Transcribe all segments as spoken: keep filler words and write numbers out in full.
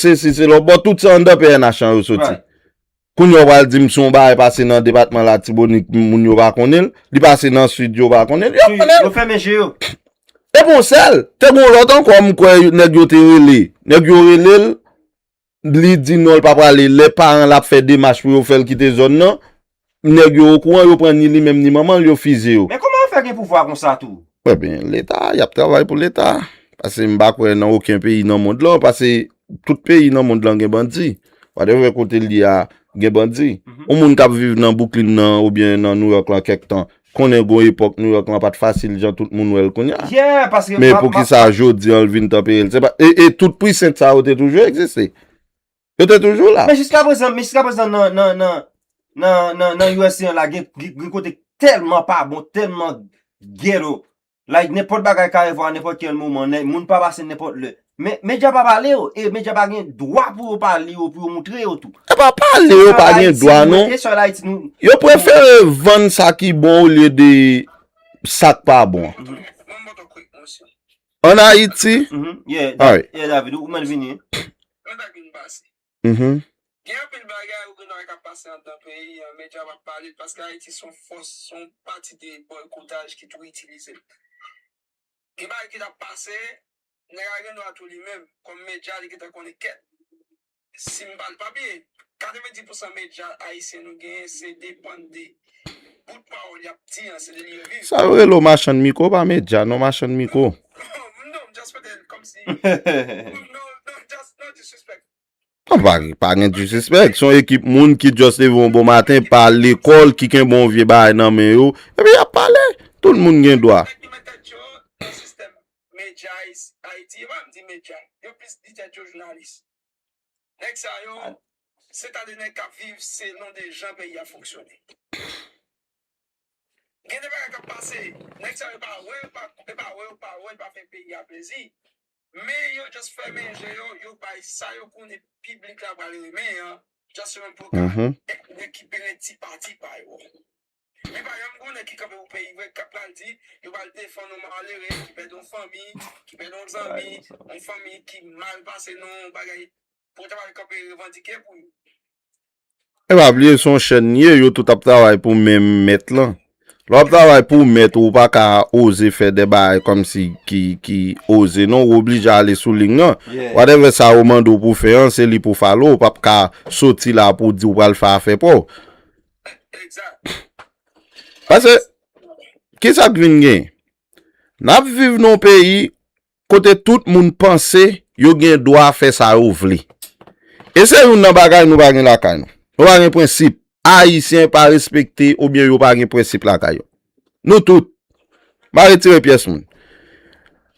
se si, se lòt bò, tout se anndan P N H lan yo soti. Kounye a w pral di m si yon bagay pase nan depatman Latibonit, moun yo pa konnen l, li pase nan Sid, yo pa konnen l, yo konnen l. Yo fèmen je yo. Epi yon sèl, te gen yon lòt ankò, m kwè nèg yo te rele. Nèg yo rele l, li di non, l pa prale. Lè paran l ap fè demach pou yo fè l kite zòn nan, nèg yo okouran, yo pran ni li menm ni manman l, yo fize yo. Men kòman yo fè gen pouvwa konsa tou? Ebyen, Leta, y ap travay pou Leta. Paske m pa kwè nan okenn peyi nan mond lan, paske tout peyi nan mond lan gen bandi. Whatever kote l ye a, gen bandi. Yon moun k ap viv nan Brooklyn nan oubyen nan New York lan kèk tan, konnen gon epòk New York lan pa t fasil jan tout moun wè l kounye a. Men poukisa jodi an l vin tanpere l? Se pa, e, e tout prisent sa yo te toujou egziste. Yo te toujou la. Men jiskaprezan, men jiskaprezan nan, nan, nan, nan, nan, nan U S A an la, gen, gen, gen kote tèlman pa bon, tèlman ghetto. Like, nenpòt bagay ka rive a nenpòt kèl moman, nèg, moun pa pase nenpòt lè. Men, medya pa pale yo, e medya pa gen dwa pou yo pale yo, pou yo moutre yo tou. E pa pale yo pa gen dwa, non. Yo prefere vann sa ki bon olye de sa k pa bon. Ann Ayiti, yeah, David, ou mèt vini. Mhm. Gen anpil bagay ou gen dwa wè k ap pase anndan peyi an, medya p ap pale l, paske Ayiti se yon fòs, se yon pati de bòykotaj ki tou itilize l. Gen bagay ki t ap pase, nèg la gen dwa tou li menm, kòm medya, li gentan konnen kèt. Si m pa, pa bliye, katrevenndis pousan medya ayisyen nou genyen, se depann de bout pawòl y ap di an, se de li yo viv. Sa yo rele w machann mikwo, pa medya, non, machann mikwo. Non, just pete kòmsi. Non, non, just, no disrespect. Non, pa, pa gen disrespect. Se yon ekip moun ki just leve yon bon maten, pa lekòl, ki kenbe yon vye bagay nan men yo, epi y ap pale. Tout moun gen dwa. Nèg ki met tèt yo nan sistèm medya Ayiti, yo pa menm di medya, yo plis di tèt yo jounalis. Nèg sa yo, se ta de nèg k ap viv selon de jan peyi a fonksyone. Gen de bagay k ap pase, nèg sa yo pa wè, yo pa, yo pa wè, yo pa wè, yo pa fè peyi a plezi. Men yo just fèmen je yo, yo bay sa yo konnen piblik la pral renmen an, just yon pwogram, rekipere ti pati pa yo. Men pa janm gen yon nèg ki kanpe pou peyi vre, k ap pral di, yo pral defann yon malere ki pèdi yon fanmi, ki pèdi yon zanmi, yon fanmi ki mal pase nan yon bagay, pou yo ta pral kanpe revandike pou yo. E pa bliye, se yon chèn ye, yo tout ap travay pou menm mèt lan. Lè w ap travay pou mèt ou, ou pa ka oze fè de bagay kòmsi ki, ki oze, non, ou oblije ale sou liy nan. Whatever sa yo mande w pou fè an, se li pou follow, ou p ap ka soti la pou di w pral fè afè pa w. Paske, kisa k vin gen? N ap viv nan yon peyi kote tout moun panse yo gen dwa fè sa yo vle. E se youn nan bagay nou pa gen lakay nou. Nou pa gen prensip. Ayisyen pa respekte oubyen yo pa gen prensip lakay yo. Nou tout. M pa retire pyès moun.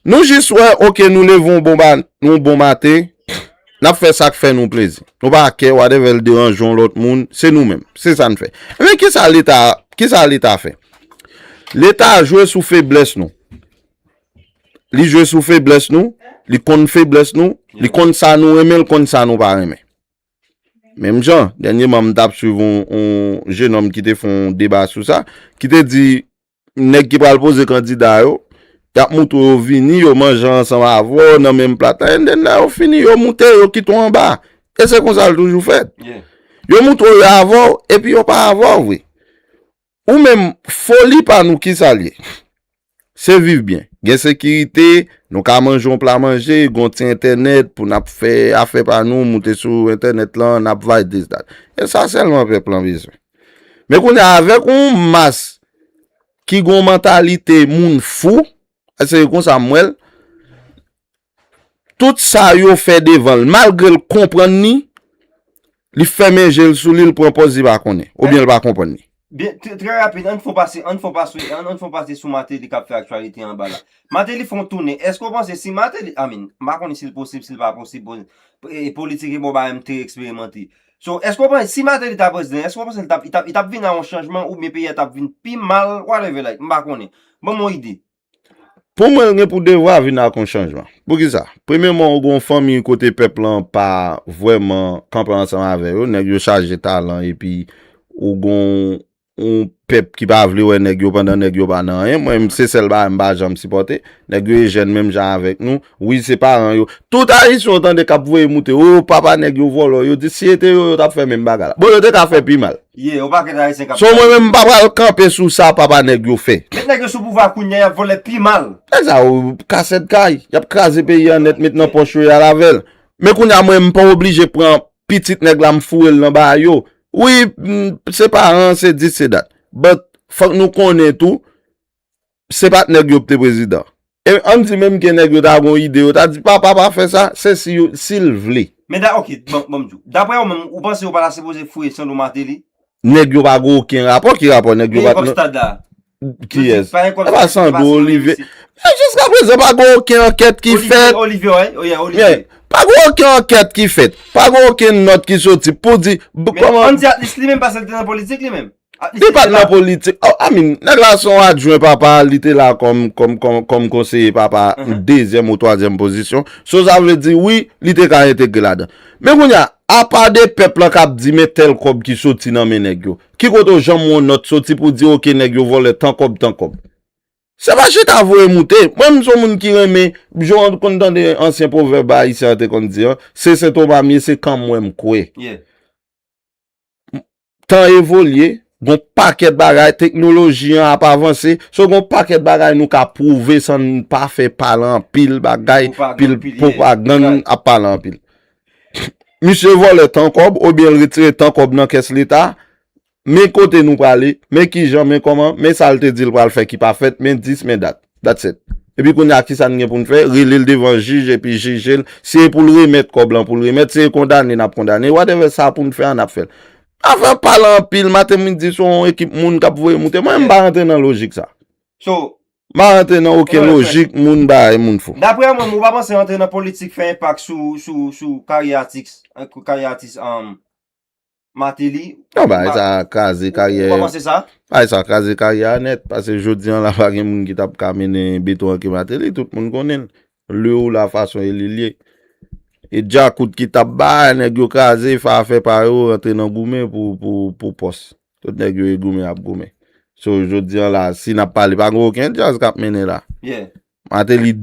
Nou jis wè, oke, nou leve yon bon, ba, yon bon maten, n ap fè sa k fè nou plezi. Nou pa kè, whatever, l deranje yon lòt moun, se nou menm. Se sa n fè. Men kisa Leta, kisa Leta fè? Leta jwe sou feblès nou. Li jwe sou feblès nou, li konn feblès nou, li konn sa nou renmen, li konn sa nou pa renmen. Menm jan, dènyèman, m t ap swiv yon, yon jenòm ki te fè yon deba sou sa, ki te di, nèg ki pral poze kandida yo, y ap moutre w yo vini, yo manje ansanm avè w nan menm plat la, and then lè yo fini, yo moute, yo kite w anba. E se konsa l toujou fèt. Yo moutre w yo avè w, epi yo pa avè w vre. Ou menm, foli pa nou, kisa l ye? Se viv byen. Gen sekirite, nou ka manje yon pla manje, gen yon ti entènèt pou n ap fè afè pa nou, moute sou entènèt lan, n ap vibe this, that. E sa sèlman pèp lan bezwen. Men kounye a, avèk yon mas ki gen yon mantalite moun fou, se konsa m wè l, tout sa yo fè devan l, malgre l konprann li, li fèmen je l sou li, l pran pòz li pa konnen, oubyen l pa konprann li. Byen, trè, trè rapid, ann fè yon pase, ann fè yon pase, ann, ann fè yon pase sou Martelly k ap fè aktyalite anba la. Martelly fè yon tounen. Èske w panse si Martelly, I mean, m pa konnen si l posib, si l pa posib, bon, e, politik e bon bagay m te eksperimante. So, èske w panse si Martelly ta prezidan, èske w panse l t ap, li t ap, li t ap vin a yon chanjman oubyen peyi a t ap vin pi mal, whatever, like, m pa konnen. Ban m yon ide. Pou mwen, l gen pou devwa vin ak yon chanjman. Poukisa? Premyèman, ou gen yon fanmi kote pèp lan pa vrèman kanpe ansanm avè yo, nèg yo chaje talan epi ou gen yon pèp ki pa vle wè nèg yo pandan nèg yo pa nan anyen. Mwen, se sèl bagay m pa janm sipòte. Nèg yo e jèn menm jan avèk nou. Wi, se paran yo. Tout Ayisyen w tande k ap voye moute, o, papa nèg yo vòlò. Yo di si se te yo, yo t ap fè menm bagay la. Bon, yo te ka fè pi mal. Yeah, yon pakèt Ayisyen k ap. So, mwen menm, m pa pral kanpe sou sa papa nèg yo fè. Met nèg yo sou pouvwa kounye a, y ap vòlè pi mal. Nèg sa yo kasèt kay, y ap kraze peyi a nèt, met nan pòch yo, y al avè l. Men kounye a, mwen, m pa oblije pran pitit nèg la, m foure l nan bagay yo. Wi, m, se paran, se dis, se dat. But, fòk nou konnen tou, se pa t nèg yo pou te prezidan. E ann di menm ke nèg yo ta gon ide, yo ta di, papa pa fè sa, se si yo, si l vle. Men da, ok, ban, ban m di w. Daprè ou menm, ou panse yo pa ta sipoze fouye Sandro Martelly? Nèg yo pa gen okenn rapò, ki rapò nèg yo pa t nan. Kiyès? E pa Sandro Olivier. E jiska prezan pa gen okenn ankèt ki fèt. Olivier, Olivier, wi, wi, Olivier. Pa gen okenn ankèt ki fèt. Pa gen okenn nòt ki soti pou di, kòman. Men Andy Atlis li menm, paske l te nan politik li menm. Li pa t nan politik. Oh, I mean, nèg la se yon adjwen papa, li te la kòm, kòm, kòm, kòm konseye papa, dezyèm ou twazyèm pozisyon. So, sa vle di, wi, li te ka entegre ladan. Men kounye a, apa de pèp lan k ap di, men tèl kòb ki soti nan men nèg yo. Ki kote w janm wè yon nòt soti pou di, oke, nèg yo vòlè tan kòb, tan kòb. Se pa chita voye moute. Mwen, m se yon moun ki renmen, jan w konn tande ansyen pwovèb ayisyen an te konn di an, se Sentomas m ye, se kan m wè m kwè. Tan evolye, gon pakèt bagay, teknoloji an ap avanse, so gon pakèt bagay nou ka pwouve san n pa fè pale anpil bagay, pil pwopagann ap pale anpil. Misye vòlè tan kòb, oubyen l retire tan kòb nan kès leta, men kote nou prale, men kijan, men kòman, men sa l te di l pral fè ki pa fèt, men dis, men dat. That's it. Epi kounye a, kisa n gen pou n fè? Rele l devan jij, epi jije l. Si e pou l remèt kòb lan, pou l remèt. Si e kondane, n ap kondane. Whatever sa pou n fè an, n ap fè l. Afè pale anpil, maten, midi, swa yon ekip moun k ap voye moute. Mwen, m pa rantre nan lojik sa. So, m pa rantre nan okenn lojik, moun bay, moun fou. Daprè mwen, ou pa panse rantre nan politik fè enpak sou, sou, sou karyè atis, karyè atis, um, Martelly. Non, bagay sa kraze karyè. Ou pa panse sa? Bagay sa kraze karyè a nèt, paske jodi an la pa gen moun ki t ap ka mennen beton anke Martelly, tout moun konnen l. Lè ou la fason e li l ye. E djakout ki t ap bay, nèg yo kraze, fè afè pa yo, rantre nan goumen pou, pou, pou pòs. Tout nèg yo e goumen, ap goumen. So, jodi an la, si n ap pale, pa gen okenn djaz k ap mennen la. Yeah. Martelly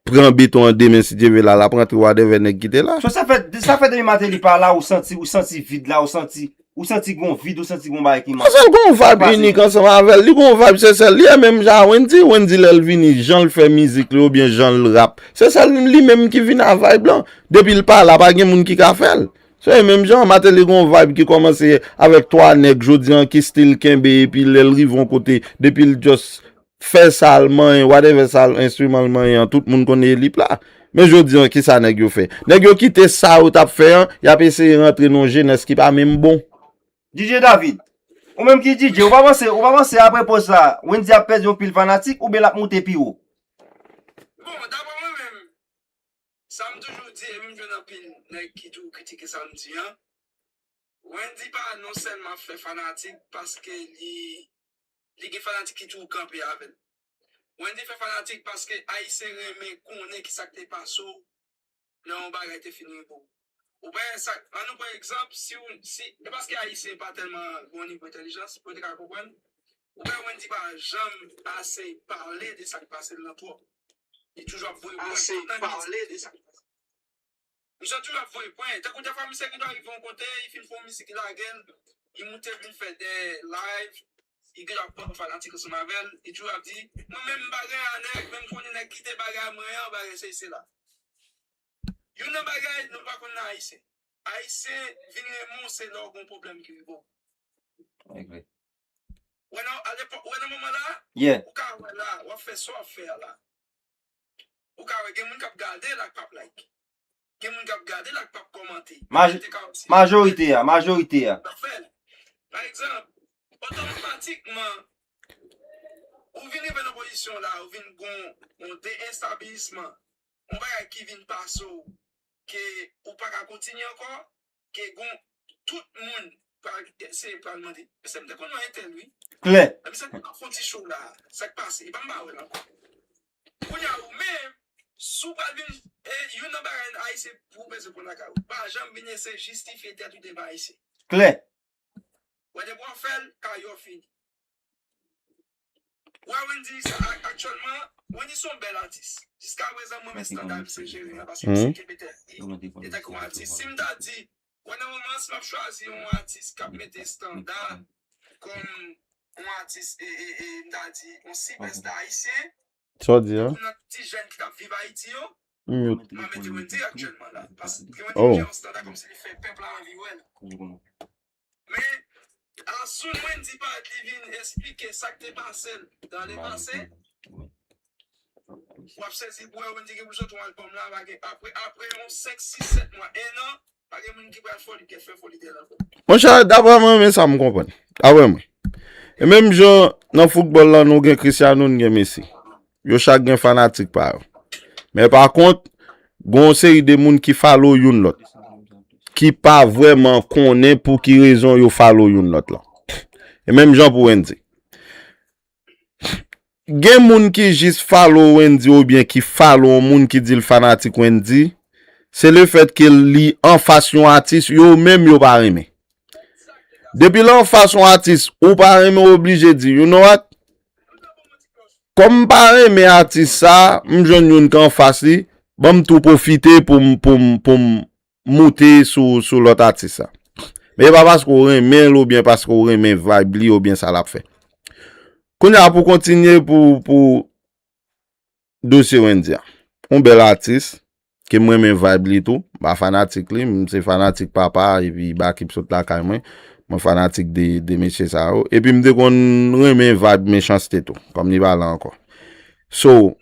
pran beton an de men si Dye vle la, l ap rantre whatever nèg ki te la. So sa fè, sa fè depi Martelly pa la, ou santi, ou santi vid la, ou santi, ou santi gon vid, ou santi gon bagay ki manke. Paske l gon vibe inik ansanm avè l, li gon vibe Sesel, li e menm jan a Wendy, Wendy lè l vini, jan l fè mizik li oubyen jan l rap, Sesel li menm ki vin a vibe lan. Depi l pa la, pa gen moun ki ka fè l. So e menm jan, Martelly gon vibe ki kòmanse avèk twa nèg jodi an ki still kenbe epi lè l rive yon kote, depi l just fè sa l manyen, whatever sa l enstriman l manyen an, tout moun konnen e li pla. Men jodi an, kisa nèg yo fè? Nèg yo kite sa yo t ap fè an, y ap eseye rantre nan yon jenès ki pa menm bon. DJ David, ou menm ki DJ, ou pa panse, ou pa panse apre pòz sa, Wendy ap pèdi yon pil fanatik oubyen l ap moute pi wo? Bon, daprè mwen menm, sa m toujou di, epi m jwenn anpil nèg ki toujou kritike sa m di an, Wendy pa non sèlman ap fè fanatik paske li, li gen fanatik ki toujou kanpe avè l. Wendy fè fanatik paske Ayisyen renmen konnen kisa k te pase w lè yon bagay te fin rive w. Ou pa wè sa, ann nou pran egzanp, si w, si, e paske Ayisyen pa tèlman gen yon nivo entèlijans pou yo te ka konprann, ou pa wè Wendy pa janm ase pale de sa k pase l lan twòp. Li toujou ap voye pwen tout nan mizik. Misye toujou ap voye pwen. Tankou dèfwa misye gen dwa rive yon kote, li fin fè yon mizik, li lage l, li moute vin fè de live, li gen dwa pran fanatik ansanm avè l, li toujou ap di, mwen menm m pa gen a nèg, men m konnen nèg kite bagay mwen an, bagay sesi sela. Youn nan bagay nou pa konn nan Ayisyen. Ayisyen vin renmen w se lè w gen yon pwoblèm ki rive w. Wè nan, alepòk, wè nan moman la, ou ka wè la, w ap fè sa w ap fè a la. Ou ka wè gen moun k ap gade l ak p ap like. Gen moun k ap gade l ak p ap kòmante. Majorite a, majorite a. Pa egzanp, otomatikman, ou vin rive nan pozisyon la, ou vin gon yon deestabilizman, yon bagay ki vin pase w, ke ou pa ka kontinye ankò, ke gon tout moun pral se pral mande, mesye m te konn wè entèl wi. Klè. Mesye m ap fè yon ti show la, sa k pase, e pa m pa wè l ankò. Kounye a ou menm, si w pral vin, e, youn nan bagay Ayisyen pou w bezwen konn lakay ou, pa janm vin eseye jistifye tèt ou devan Ayisyen. Klè. Wè depi w ap fè l, karyè w fini. Wè Wendyy sa ak- aktyèlman, Wendyy se yon bèl atis. Jiska prezan, mwen renmen standa misye jere an, paske misye kenbe tèt li. E tankou yon atis. Si m ta di, wè nan moman an, si m ap chwazi yon atis k ap mete standa kòm yon atis, e, e, e, m ta di, yon sipèsta ayisyen, Sa w di a? Pou nan ti jèn ki t ap viv Ayiti yo, Mute. M ap mete Wendyy aktyèlman la. Paske Wendyy gen yon standa kòmsi li fè pèp la anvi wè l. Men, asoun Wendyy parèt li vin eksplike sa k te pase l dan le pase. W ap sezi pou wè Wendyy gen pou soti yon albòm la, pa gen, apre, apre yon senk, sis, sèt mwa, en an, pa gen moun ki pral fè li, ki fè fè li de la. Monchè, daprè mwen, men sa m konprann. Daprè mwen. E menm jan nan foutbòl la, nou gen Cristiano, nou gen Messi. Yo chak gen fanatik pa yo. Men pa kont, gen yon seri de moun ki follow youn lòt. Ki pa vrèman konnen pou ki rezon yo follow youn lòt lan. E menm jan pou Wendyy. Gen moun ki jis follow Wendyy oubyen ki follow yon moun ki di l fanatik Wendyy, se lefèt ke li anfas yon atis, yo menm yo pa renmen. Depi l anfas yon atis, ou pa renmen, ou oblije di, you know what? Kòm m pa renmen atis sa, m jwenn youn ki anfas li, ban m tou pwofite pou m, pou m, pou m moute sou, sou lòt atis sa. Men e pa paske w renmen l oubyen paske w renmen vibe li oubyen sa l ap fè. Kounye a pou kontinye pou, pou dosye Wendyy a. Yon bèl atis, ke m renmen vibe li tou. M pa fanatik li, m se fanatik papa epi Baky sot lakay mwen. Mwen fanatik de, de mesye sa yo. Epi m te konn renmen vibe Mechanste tou, kòm li pa la ankò. So,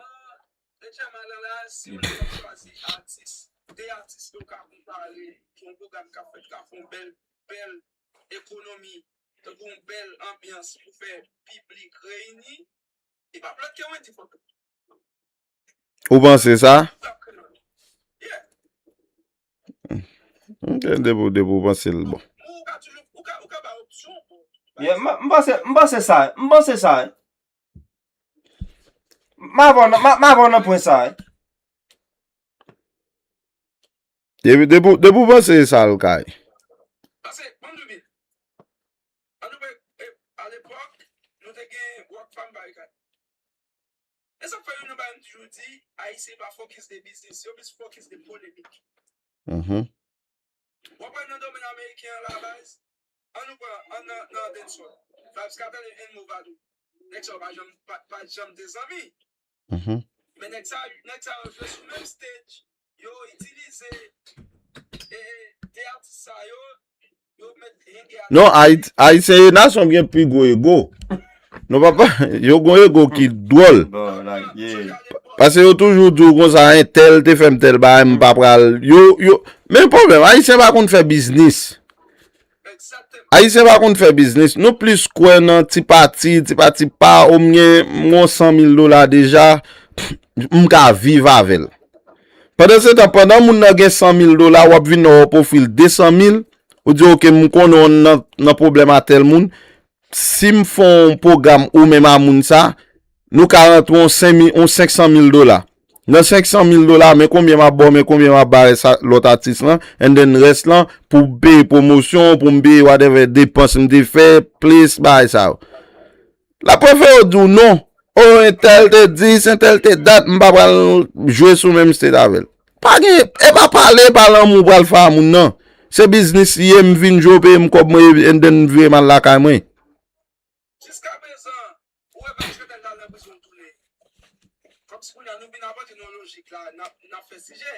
Nan Etchema la, si w ta chwazi atis, de atis ke w ka konpare pou yon pwogram k ap fèt, ka fè yon bèl, bèl ekonomi, tankou yon bèl anbyans pou fè piblik reyini, li p ap lòt ke Wendyy Fòk. Ou panse sa? Ok, depi, depi w panse l bon. Yeah, m, m panse, m panse sa, m panse sa. M avè w nan, m, m avè w nan pwen sa. Depi, depi, depi w panse sa l kay. Paske, ban m di w byen, an nou, e, alepòk, nou te gen Rockfam Barikad. E sa k fè youn nan bagay m toujou di, Ayisyen pa fokis de biznis, yo plis fokis de polemik. Mhm. W ap wè nan domèn ameriken an la baz, an nou pran, an nan, nan dancehall. Vybz Kartel e N Move a tou. Nèg sa yo pa janm, pa, pa janm te zanmi. Mhm. Men nèg sa, nèg sa yo jwe sou menm stage, yo itilize, e, e, de atis sa yo, yo mèt henge a. Non, Ayit-, Ayisyen e nasyon gen pi gwo ego. Non, papa, yo gon ego ki dwòl. Bon, like, yeah. Paske yo toujou di w konsa, entèl te fè m tèl bagay, m pa pral. Yo, yo, men pwoblèm, Ayisyen pa konn fè biznis. Ayisyen pa konn fè biznis. Nou plis kwè nan ti pati, ti pati pa, o m gen m gon san mil dola deja, m ka viv avè l. Pandan se tan, pandan moun nan gen san mil dola, w ap vin nan w ap ofri l de san mil, ou di, oke, m konnen w nan, nan pwoblèm a tèl moun, si m fè yon pwogram ou menm a moun sa, nou ka rantre yon senk mil, yon senk san mil dola. Nan senk san mil dola, men konbyen m ap ba w, men konbyen m ap ba sa, lòt atis lan, and then rès lan, pou m peye pwomosyon, pou m peye whatever depans m te fè, plis bagay sa yo. L ap prefere w di w non. O, entèl te dis, entèl te dat, m pa pral jwe sou menm stage avè l. Pa gen, e pa pale, pa lanmou w pral fè a moun nan. Se biznis li ye, m vin jwe, w peye m kòb mwen, and then m vire m al lakay mwen. Jiskaprezan, ou wè Vybz Kartel t al nan prizon, l tounen. Kòmsi kounye a nou vin ap antre nan lojik la, n ap, n ap fè sijè.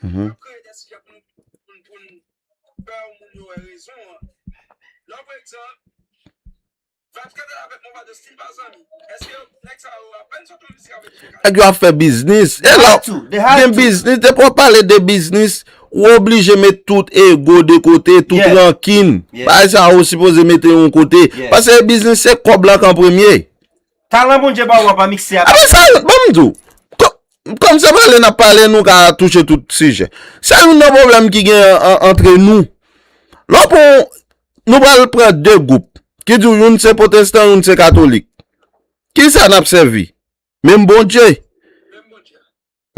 N ap kreye de sijè pou n, pou n, pou n fè moun yo wè rezon an. Lè w pran egzanp, Vybz Kartel avèk Mavado still pa zanmi. Èske nèg sa yo apèn sot yon mizik avèk J K? Nèg yo ap fè biznis. E lè gen biznis, depi w ap pale de biznis, ou oblije met tout ego de kote, tout rankin. Bagay sa yo sipoze mete yon kote. Paske biznis se kòb lan k an premye. Talan Bondye ba w a pa mikse avèk. Apre sa, ban m di w, kò-, kòm se pale n ap pale, nou ka touche tout sijè. Se youn nan pwoblèm ki gen an, antre nou. Lè w pran, nou pral pran de gwoup, ki di w youn se pwotestan, youn se katolik. Kisa n ap sèvi? Menm Bondye.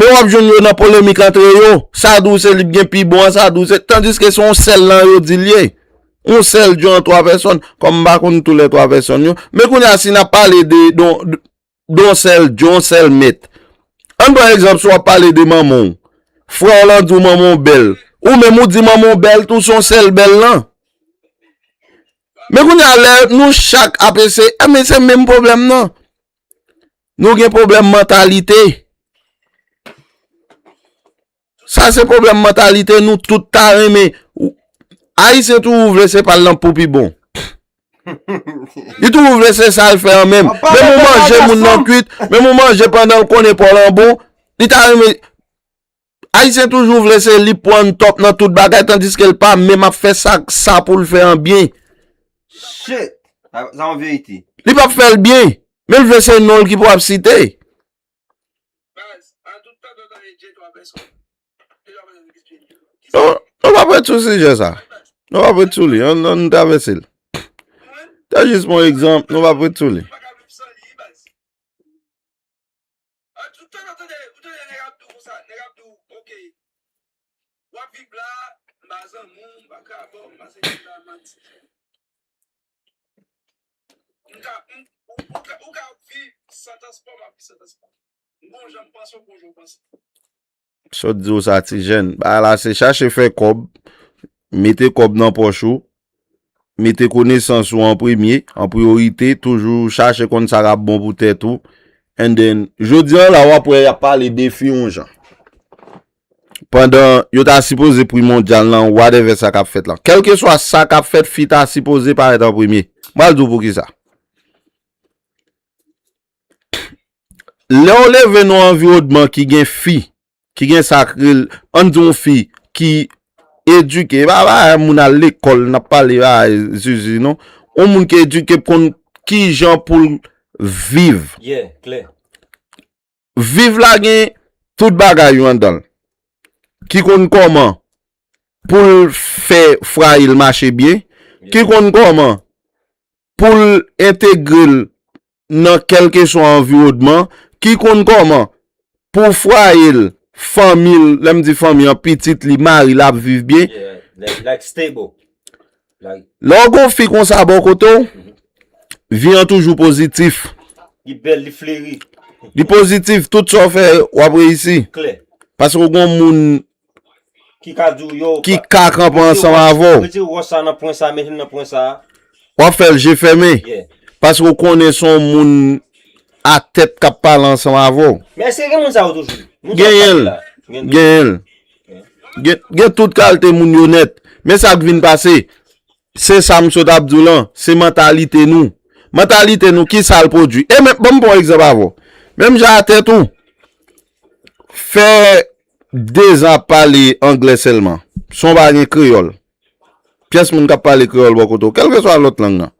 Men w ap jwenn yo nan polemik antre yo. Sa di w se li k gen pi bon an, sa di w se, tandiske se yon sèl lan yo di l ye. Yon sèl John an twa pèsòn, kòm m pa konn tou lè twa pèsòn yo. Men kounye a, si n ap pale de, de, de yon sèl John, yon sèl mèt. Ann pran egzanp, si w ap pale de manman w. Frè w lan di w manman w bèl. Ou menm ou di manman w bèl tou, se yon sèl bèl lan. Men kounye a, lè nou chak ap eseye, e, men se menm pwoblèm nan. Nou gen pwoblèm mantalite. Sa se pwoblèm mantalite, nou tout ta renmen. Ayisyen toujou vle se pa l nan pou pi bon. Li toujou vle se sa l fè an menm. Menm ou manje moun nan kwit, menm ou manje pandan l konnen pa w lan bon, li ta renmen. Ayisyen toujou vle se li pran top nan tout bagay, tandiske l pa menm ap fè sa, sa pou l fè an byen. Shit! Sa, sa yon verite. Li p ap fè l byen, men l vle se non l ki pou ap site. Nou, nou p ap ret sou sijè sa. Nou p ap ret sou li. Ann, ann travèse l. Te jis yon egzanp, nou p ap ret sou li. W ap viv la, m pa zanmi w, m pa krabò, m pa se ki la manti. M ka, m, ou, ou ka, ou ka viv san transpò, m ap viv san transpò. M gon jan m panse, w gon jan w panse. Sot di w sa ti jèn. Bagay la se chache fè kòb, mete kòb nan pòch ou, mete konesans ou an premye, an priyorite, toujou chache konn sa k ap bon pou tèt ou. And then, jodi an la w ap wè y ap pale de fi yon jan. Pandan yo ta sipoze pri mondyal lan, whatever sa k ap fèt lan. Kèlkeswa sa k ap fèt, fi ta sipoze parèt an premye. M pral di w poukisa. Lè w leve nan yon anviwònman ki gen fi, ki gen sa k rele, ann di yon fi ki edike, e pa bagay moun al lekòl, n ap pale bagay zuzu non. Yon moun ki edike pou konn kijan pou l viv. Yeah, klè. Viv la gen tout bagay yo anndan l. Ki konn kòman pou l fè fwaye l mache byen, ki konn kòman pou l entegre l nan kèlkeswa anviwònman, ki konn kòman pou fwaye l, fanmi l, lè m di fanmi an, pitit li, mari l ap viv byen. Yeah, like, like stable. Like, Lè w gon fi konsa bò kote w, vi an toujou pozitif. Li bèl, li fleri. Li pozitif, tout sa w fè, w ap reyisi. Klè. Paske w gon moun Ki ka di w yo. ki ka kanpe ansanm avè w. Retire wòch sa nan pwen sa, mete l nan pwen sa. W ap fè l je fèmen. Yeah. Paske w konnen se yon moun a tèt k ap pale ansanm avè w. Men èske gen moun sa yo toujou? Moun sa Genyen l. yo la. Gen Genyen l. Gen, gen tout kalite moun yo nèt. Men sa k vin pase, se sa m sot ap di w lan, se mantalite nou. Mantalite nou, ki sa l pwodui? E men, ban m pran yon egzanp avè w. Menm jan atè tou, fè dezan ap pale anglè sèlman, san w pa gen kreyòl. Pyès moun k ap pale kreyòl bò kote w, kèlkeswa lòt lang nan.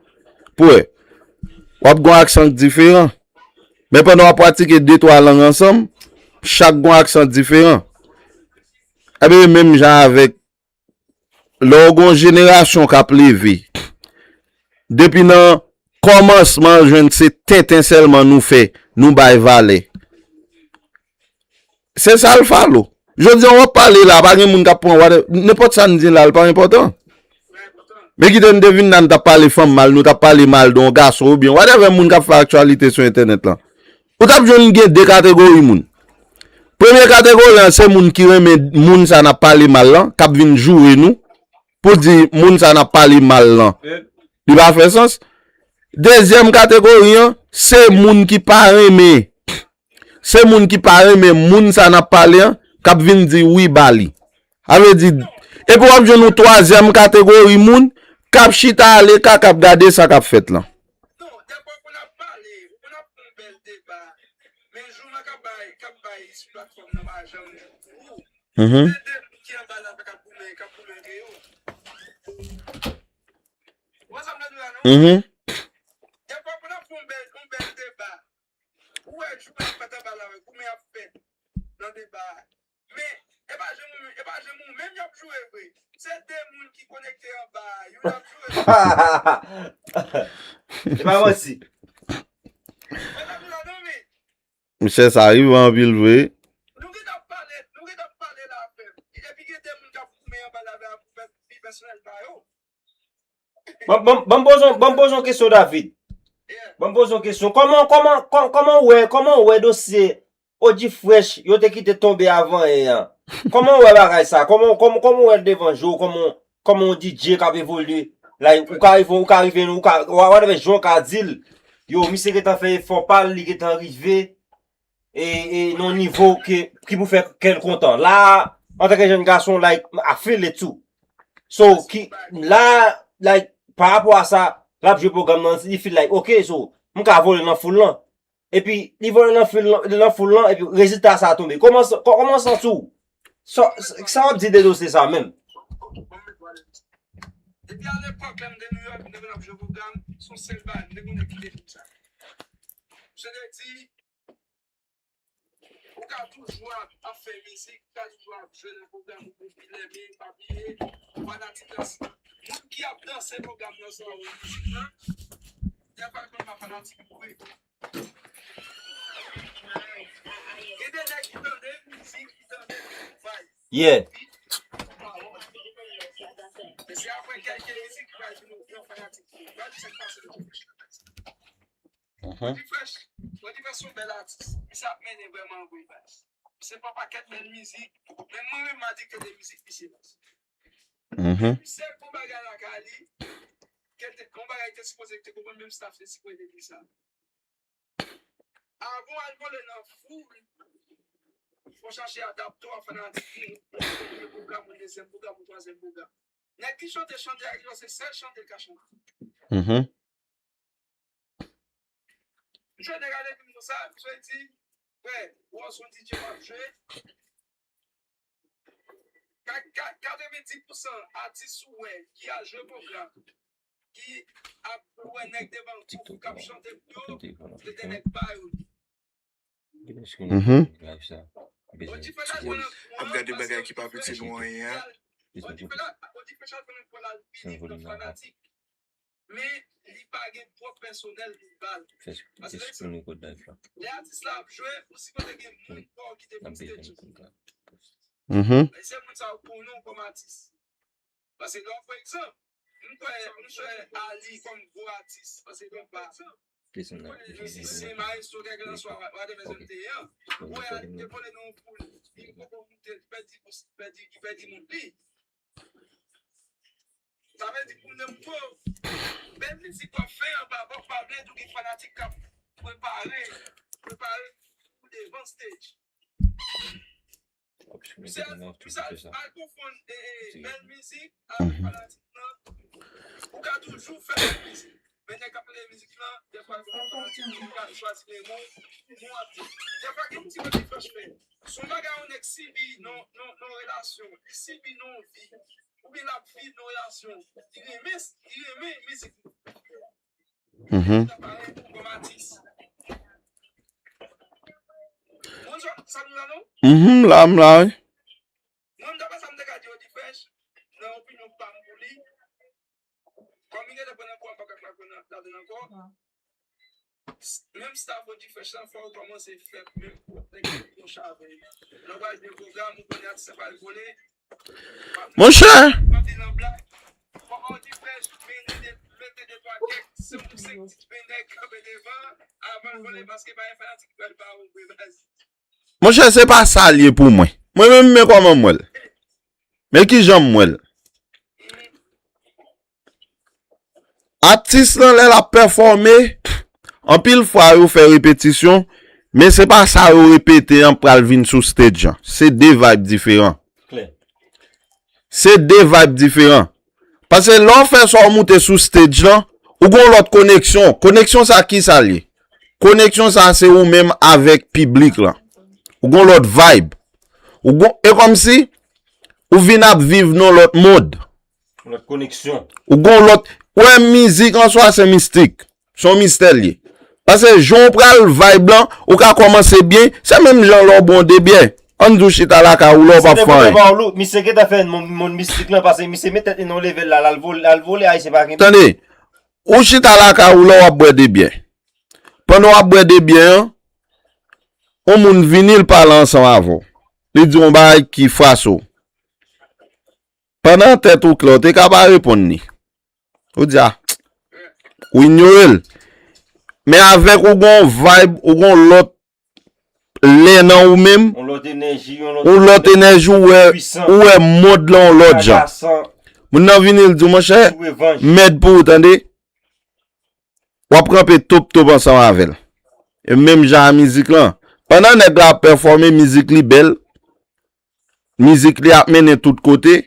Pou wè, w ap gon aksan k diferan. Men pandan w ap pratike de twa lang ansanm, chak gon aksan diferan. Ebyen, menm jan avèk lè w gon jenerasyon k ap leve, depi nan kòmansman jwenn se tenten sèlman nou fè, nou bay valè. Se sa l falo. Jodi an w ap pale la, pa gen moun k ap pran whatever, nenpòt sa n di la, l pa enpòtan. Men kite n te vin la, n t ap pale fanm mal, nou t ap pale mal de yon gason oubyen whatever moun k ap fè aktyalite sou entènèt lan. Ou t ap jwenn gen de kategori moun. Premye kategori an, se moun ki renmen moun sa n ap pale mal lan, k ap vin joure nou, pou di moun sa n ap pale mal lan. Li pa fè sans. Dezyèm kategori an, se moun ki pa renmen. Se moun ki pa renmen moun sa n ap pale an, k ap vin di wi ba li. Sa vle di, epi w ap jwenn yon twazyèm kategori moun, k ap chita aleka, k ap gade sa k ap fèt lan. Non, dèfwa pou n ap pale, pou n ap fè yon bèl deba, men jou m a k ap bay, k ap bay sou platfòm nan pa janm jou pou ou. Mhm. Se de moun ki anba la k ap goumen, k ap goumen antre yo. Ou wè sa m vle di la non? Mhm. Dèfwa pou n ap fè yon bèl, yon bèl deba, ou wè jou m a k fèt anba la, goumen ap fèt nan deba a. Men, e pa janm ou, e pa janm ou menm y ap joure vre. Se de moun ki konekte anba a, youn ap joure sou E pa manti. Mwen ap di la non, men Misye sa rive anpil vre. Nou gentan pale, nou gentan pale la avè m. Epi gen de moun k ap goumen anba la avè m pou fè vi pèsonèl pa yo. Ban m poze yon kesyon, David. Ban m poze yon kesyon. Kòman, kòman, kòman ou wè, kòman ou wè dosye Odi Fresh yo te kite tonbe avan yè an? Kòman ou wè bagay sa? Kòman, kòman, kòman ou wè devan je w? Kòman, kòman yon D J k ap evolye? Like, ou ka rive, ou ka rive, ou ka, whatever jan w ka di l. Yo, misye gentan fè efò pa l, li gentan rive e, e nan yon nivo ke, ki pou fè kè l kontan. La, antanke jèn gason, like, I feel it too. So, ki, la, like, pa rapò a sa, l ap jwe pwogram nan, li feel like, ok, so, m ka vole nan foul lan. Epi, li vole nan foul lan, nan foul lan, epi rezilta sa tonbe. Kòman, kò- kòman w santi w? Sa, sa w ap di de dosye sa menm? Depi alepòk, lè m te New York, m te konn ap jwe pwogram, se yon sèl bagay, m te konn kite fim sa. Se te di, ou ka toujou ap, ap fè mizik, ou ka toujou ap jwe nan pwogram ou popilè, men pa bliye, fanatik la, moun ki ap danse pwogram nan sa ou mizik lan, dèfwa l konn pa fanatik vre. Gen de nèg ki tande mizik, ki tande vibes. Yeah. Men se apre kèlke mizik ki pral vin yon gran fanatik. Gade sa k pase nan Fresh. Mhm. Fresh, Fresh se yon bèl atis. Misye ap mennen vrèman vre baz. Misye fè yon pakèt bèl mizik. Menm mwen menm m adikte de mizik misye baz. Mhm. Misye bon bagay lakay li. Kèlke bon bagay te sipoze te konprann menm staff te sipoze te di sa. Avan w al vole nan foul, fò w chache adapte w a fanatik ou, premye pwogram ou, dezyèm pwogram ou, twazyèm pwogram. Nèg ki chante chante a, se sèl chante l ka chante. Mhm. M jwenn nèg ale di m konsa, misye di, frè, ou wè se yon D J w ap jwe, Ka- ka- katrevenndis pousan atis ou wè ki al jwe pwogram, ki ap wè nèg devan tou k ap chante pou yo, se te nèg pa yo. Mhm. Ap gade bagay ki pa piti nou anyen an. Odi Fresh al pran nan fanatik. Men li pa gen pwòp pèsonèl li ba l. Paske lè atis la ap jwe, ou sipoze gen moun pa w ki te vin stage. Mhm. Men se moun sa yo konnen w kòm atis. Paske lè w, pa egzanp, m kwè, m kwè Ali kòm gwo atis, paske li pa mizisyen, maestro, kèlkelanswa, whatever zòn te ye an. Ou wè Ali te vole nan yon foul, li poko moute, li pèdi, li pèdi, li pèdi moun li. Sa vle di pou mwen menm, bèl mizik w ap fè an, pa, pa, pa vle di w gen fanatik k ap prepare, prepare pou devan stage. Misye, misye al konfonn, e, e, bèl mizik avèk fanatik lan. Ou ka toujou fè bèl mizik. Men nèg k ap tande mizik lan, dèfwa l gen fanatik, ou ka chwazi le mo, mo ap di. Dèfwa gen moun ki mande franchman, se yon bagay yon nèg sibi nan, nan, nan relasyon, li sibi nan yon vi, oubyen l ap viv nan relasyon, li renmen, li renmen mizik. Mhm. Mhm, m la, m la, wi. Mwen, daprè sa m te ka di Odi Fresh, nan opinyon pa m pou li, kòm li gentan pran nan kou an, m pa ka pran nan ladan ankò. Menm staff Odi Fresh lan, fò yo kòmanse fè menm pwòp nèg yo yon chavè. Lè w pral jwe pwogram, ou konnen atis la pral vole. Monchè, monchè, se pa sa l ye pou mwen. Mwen menm, men kòman m wè l. Men kijan m wè l. Atis lan, lè l ap pèfòme, anpil fwa yo fè repetisyon, men se pa sa yo repete an pral vin sou stage an. Se de vibe diferan. Klè. Se de vibe diferan. Paske lè w fè sa w moute sou stage lan, ou gon lòt koneksyon. Koneksyon sa ki sa l ye? Koneksyon sa se ou menm avèk piblik lan. Ou gon lòt vibe. Ou gon, e kòmsi ou vin ap viv nan lòt mond. Lòt koneksyon. Ou gon lòt, ou wè mizik an swa se mistik. Se yon mistè l ye. Paske jan w pral vibe lan, ou ka kòmanse byen, se menm jan lè w bwè yon de byè. Ann di w chita lakay ou la w p ap fè anyen. Misye gentan fè moun, moun mistik lan, paske misye met tèt li nan yon level la, l al vole, l al vole, Ayisyen pa gen. Tande, ou chita lakay ou la w ap bwè de byè. Pandan w ap bwè de byè an, yon moun vini l pale ansanm avè w. Li di w yon bagay ki frase w. Pandan tèt ou klè, w te ka pa reponn li. Ou di a, ou inyore l. Men avèk ou gon vibe, ou gon lòt lè nan ou menm, yon lòt enèji, yon lòt, yon lòt enèji, ou wè, pwisan, ou wè mond lan yon lòt jan. Agasan. Moun nan vini, l di w, monchè, sou revanj, mèd pou ou, tande. W ap kanpe top top ansanm avè l. E menm jan a mizik lan. Pandan nèg la ap pèfòme, mizik li bèl. Mizik li ap mennen tout kote.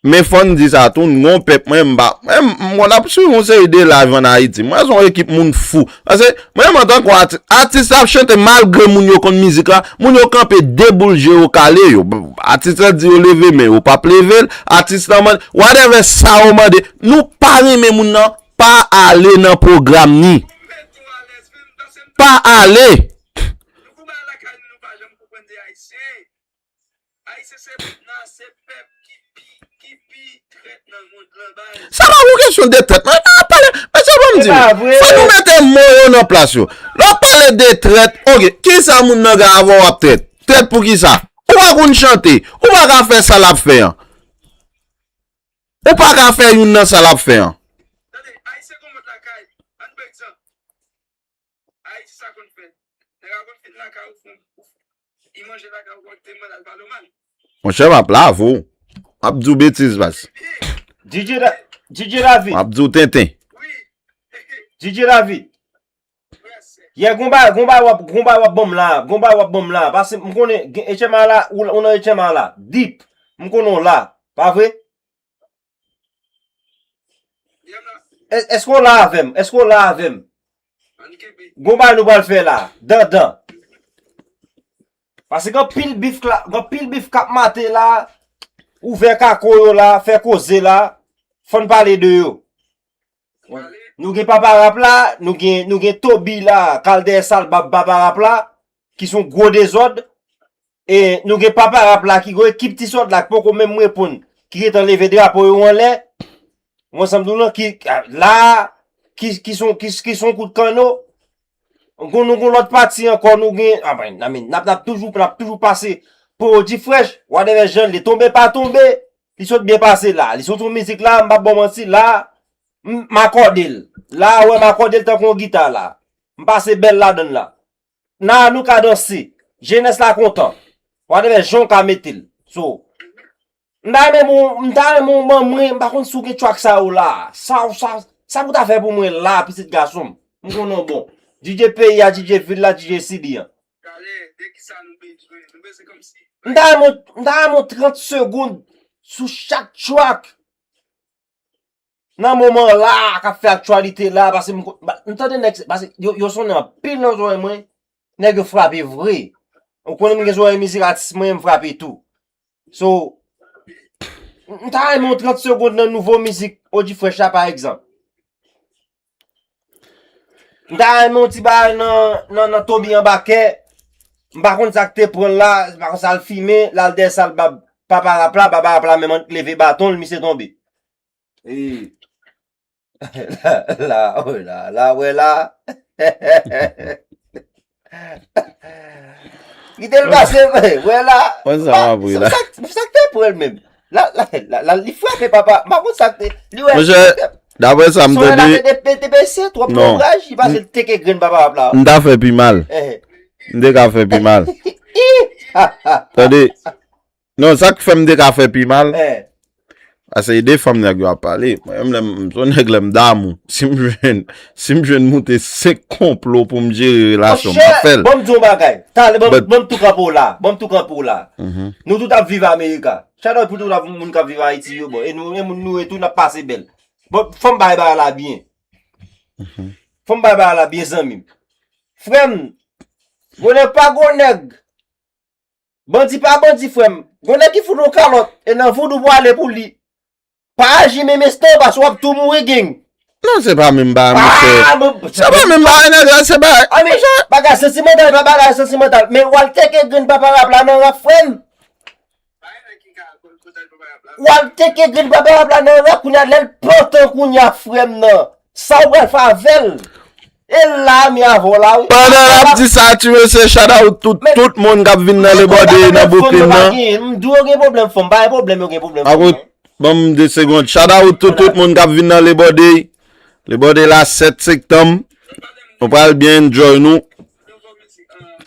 Men fò n di sa tou, n gon pèp, mwen, m pa, mwen, m konn ap swiv yon seri de live ann Ayiti. Mwen se yon ekip moun fou. Paske, mwen, antanke atis, atis la ap chante malgre moun yo konn mizik la, moun yo kanpe de boul je yo kale yo. Atis la di yo leve men yo p ap leve l, atis la mande, whatever sa yo mande, nou pa renmen moun nan, pa ale nan pwogram ni. Pa ale. Ayisyen se pèp nan, se pèp ki pi, ki pi trèt nan mond lan, bay. Sa pa yon kesyon de trèt, mwen pa pale, men se bon m di nou. Fò nou mete mo yo nan plas yo. Lè w ap pale de trèt, oke, kisa moun nan gen avè w ap trèt? Trèt pou kisa? Ou pa konn chante, ou pa ka fè sa l ap fè an. Ou pa ka fè youn nan sa l ap fè an. Tande, Ayisyen gon mòd lakay, ann pran egzanp. Ayiti sa konn fèt. Nèg la konn fin lakay ou fon. Li manje lakay ou konn te mande al pale w mal. Monchè, m ap lave w. M ap di w betiz, baz. D J Da-, D J David. M ap di w tenten. Wi. D J David. Yè, gon bagay, gon bagay w ap, gon bagay w ap ban m la, gon bagay w ap ban m la. Paske m konnen, gen, H M A la, ou, ou nan H M A la. Deep. M konnen w la. Pa vre? È-, èske w la avè m? Èske w la avè m? Gon bagay nou pral fè la. Dandan. Paske gen anpil bif la, gen anpil bif k ap mate la, ouvè kako yo la, fè koze la, fò n pale de yo. Nou gen Papa Rap la, nou gen, nou gen Toby la, k al dèyè sal bab Papa Rap la, ki se yon gwo dezòd. E nou gen Papa Rap la ki gon ekip ti sòt la ki poko menm reponn, ki gentan leve drapo yo anlè. Ou konprann sa m di w lan, ki la, ki, ki son, ki, ki son kout kanno. Gon, nou gon lòt pati ankò, nou gen, a, ben, I mean, n ap, n ap toujou, n ap toujou pase pou yo di fresh, whatever jan l ye, tonbe pa tonbe, li sot byen pase la. Li sot yon mizik la, m p ap ba w manti la, m, m akòde l. La, wè, m akòde l tankou yon gita la. M pase bèl ladan l la. Nan nou ka danse. Jenès la kontan. Whatever jan w ka mete l. So, m ta renmen bon, m ta renmen w ban mwen, m pa konn si w gen track sa yo la. Sa, sa, sa pou w ta fè pou mwen la, pitit gason m. M konnen w bon. D J peyi a, D J vil la, D J city an. M ta renmen, m ta renmen w trant segonn sou chak track. Nan moman la, k ap fè aktyalite la, paske m, m tande nèg, paske yo, yo sonnen anpil nan zòrèy mwen, nèg yo frape vre. Ou konnen m gen zòrèy mizik atis mwen, m frape tou. So, m ta renmen yon trant segonn nan nouvo mizik Odi Fresh la, pa egzanp. M ta renmen yon ti bagay nan, nan, nan Toby anba kè. M pa konn sa k te pran l la, m pa konn sa l fimen, l al dèyè sal bab Papa Rap la, Papa Rap la menm leve baton l, misye tonbe. E. La, la, oh, la, la, wè la. Kite l pase, wè la. Mwen sa m ap ri la. Sa, sa k te pran l menm. La, la, la, la, li frape papa. M pa konn sa k te, li wè. Monchè, daprè sa m tande, te, te, te pese twòp ombraj, li pase l teke grenn papa ap la. M ta fè pi mal. M te ka fè pi mal. Tande. Non, sa k fè m te ka fè pi mal. Paske e de fanm nèg yo ap pale. Mwen menm, lè m, m se yon nèg, lè m damou. Si m jwenn, si m jwenn moute senk konplo pou m jere relasyon, m ap fè l. Monchè, ban m di w yon bagay. Talè, ban m, ban m tou kanpe w la. Ban m tou kanpe w la. Nou tout ap viv Amerika. Shout out pou tout moun k ap viv Ayiti yo, bon. E nou, e moun nou ye tou, n ap pase bèl. Bon, fò m bay bagay la byen. Fò m bay bagay la byen, zanmi m. Frè m, gon nèg pa gon nèg. Bandi pa bandi, frè m. Gon nèg ki fout ou kalòt, e nan voudou pou ale pou li. Pa aji menm estan, paske w ap tou mouri, gang. Non, se pa menm bagay, monchè. Se pa menm bagay, nèg, se bagay. Bagay santimantal, pa bagay santimantal. Men w al teke grenn papa rap la nan rap, frè m. W al teke grenn papa rap la nan rap, kounye a, lè l pantan, kounye a, frè m nan. Sa w pral fè avè l? E la, mi avè w la, wi. Pandan l ap di sa, ti mesye, shout out tout, tout moun k ap vin nan Lebòde, nan Brooklyn nan. M di w yo gen pwoblèm fanm, pa gen pwoblèm, yo gen pwoblèm fanm. Ban m de segonn. Shout out tout, tout moun k ap vin nan Lebòde. Lebòde la sèt septanm. Nou pral byen enjoy nou.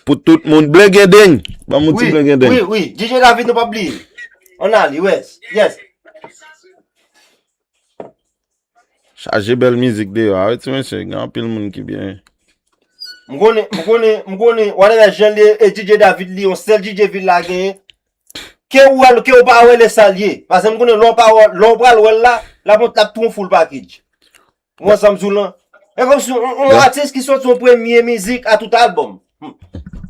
Pou tout moun. Blengendeng. Ban m yon ti Wi, blengendeng. Wi, wi. D J David, nou pa bliye. On a li, yes. Yes. Chaje bèl mizik deyò a wi ti mesye, gen anpil moun ki byen. M konnen, m konnen, m konnen, whatever jan li ye, e D J David li, yon sèl D J vil la genyen. Ke ou wè l, ke ou pa wè l, e sa l ye. Paske m konnen lè w pa wè, lè w pral wè l la, l ap, l ap tou yon full package. Ou wè sa m di w lan? E kòmsi yon, yon atis ki sòti yon premye mizik a tout albòm. Hmm.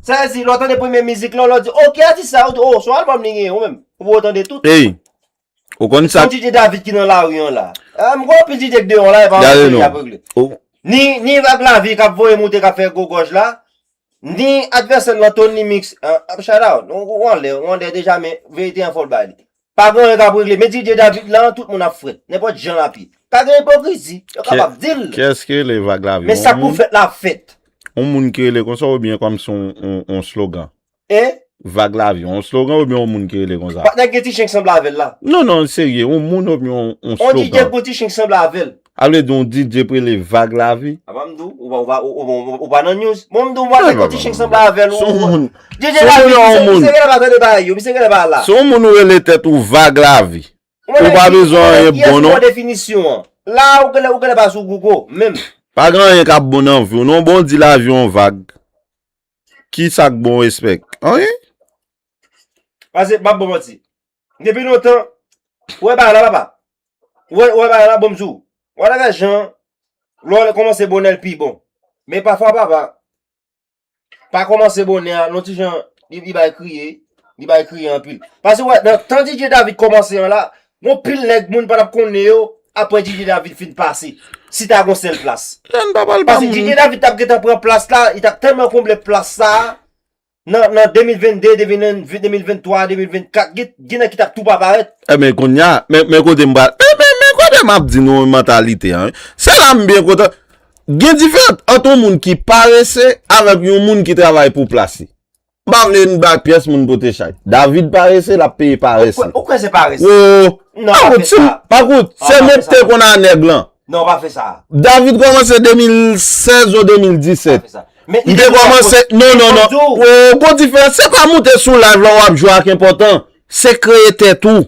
Sa vle di, lè w tande premye mizik lan, lè w di, "Ok, atis sa, ou di, oh, se yon albòm li genyen, ou menm. Ou poko tande tout." Ey, ou konn sa. Son D J David ki nan lari an la. Ah, m konn anpil D J k deyò la, e pa anpil y ap regle. Ni, ni Vag Lavi k ap voye moute, k ap fè gwo gòj la, ni advèsè l lan Tony Mix, ah, ap shout out. Ou, ou anlè, ou anlè deja, men verite an fò l bay li. Pa gen anyen k ap regle. Men D J David lan, tout moun ap frèt. Nenpòt jan l ap ye. Pa gen ipokrizi. Yo kapab di l. Kiyès ki rele Vag Lavi? Men sa k pou fèt la ap fèt. Yon moun ki rele konsa oubyen kòmsi yon, yon, yon slogan? E? Vag Lavi, yon slogan oubyen yon moun ki rele konsa? Patnè gen ti chen k sanble avè l la. Non, non, serye, yon moun oubyen yon, yon slogan? On D J gen ti chen k sanble avè l. A vle di yon D J pou rele Vag Lavi? Apa m di w, ou pa, ou pa, ou, ou, ou, ou pa nan news. Bon, m di w, ou pa gen ti chen k sanble avè l, ou, ou, D J David, misye, misye genlè pa tande bagay yo, misye genlè pa la. Se yon moun ou rele tèt ou Vag Lavi. Ou pa bezwen anyen k bon, non. Definisyon an. La, ou genlè, ou genlè pa sou Google, menm. Pa gen anyen k ap bon nan vi w, non. Bon, di lavi yon vag. Ki sa k bon, respè? Anyen? Paske, m ap ba w manti. Depi lontan, ou wè bagay la, papa. Ou wè, ou wè bagay la, bon, m di w. Whatever jan, lè w kòmanse bonè, l pi bon. Men pafwa, papa, pa kòmanse bonè a, non, ti jan, li, li bay kriye, li bay kriye anpil. Paske, wè, nan tan D J David kòmanse an la, gon pil nèg moun pa t ap konnen yo, apre D J David fin pase. Si ta gon sèl plas. Paske D J David t ap gentan pran plas la, li t ap tèlman konble plas sa a, nan, nan de mil vennde, de mil vennde, de mil venntwa, de mil vennkat, gen, gen nèg ki t ap tou pa parèt. Ebyen, kounye a, men, men kote m pral, men, men, men kote m ap di nou mentalite an, wi. Se la m byen kontan. Gen diferans ant yon moun ki parese avèk yon moun ki travay pou plas li. M pa vle n bay pyès moun pote chay. David parese, l ap peye parese. Ou kwè, ou kwè se parese? Wo! Non, pa kout, pa fè sa. Pa kout, se mwen ki te konn a nèg lan. Non, pa fè sa. David kòmanse de mil sèz ou de mil disèt. Pa fè sa. M te kòmanse, non, non, non. Wo, gon diferans. Se pa moute sou live la w ap jwe ak enpòtan. Se kreye tèt ou.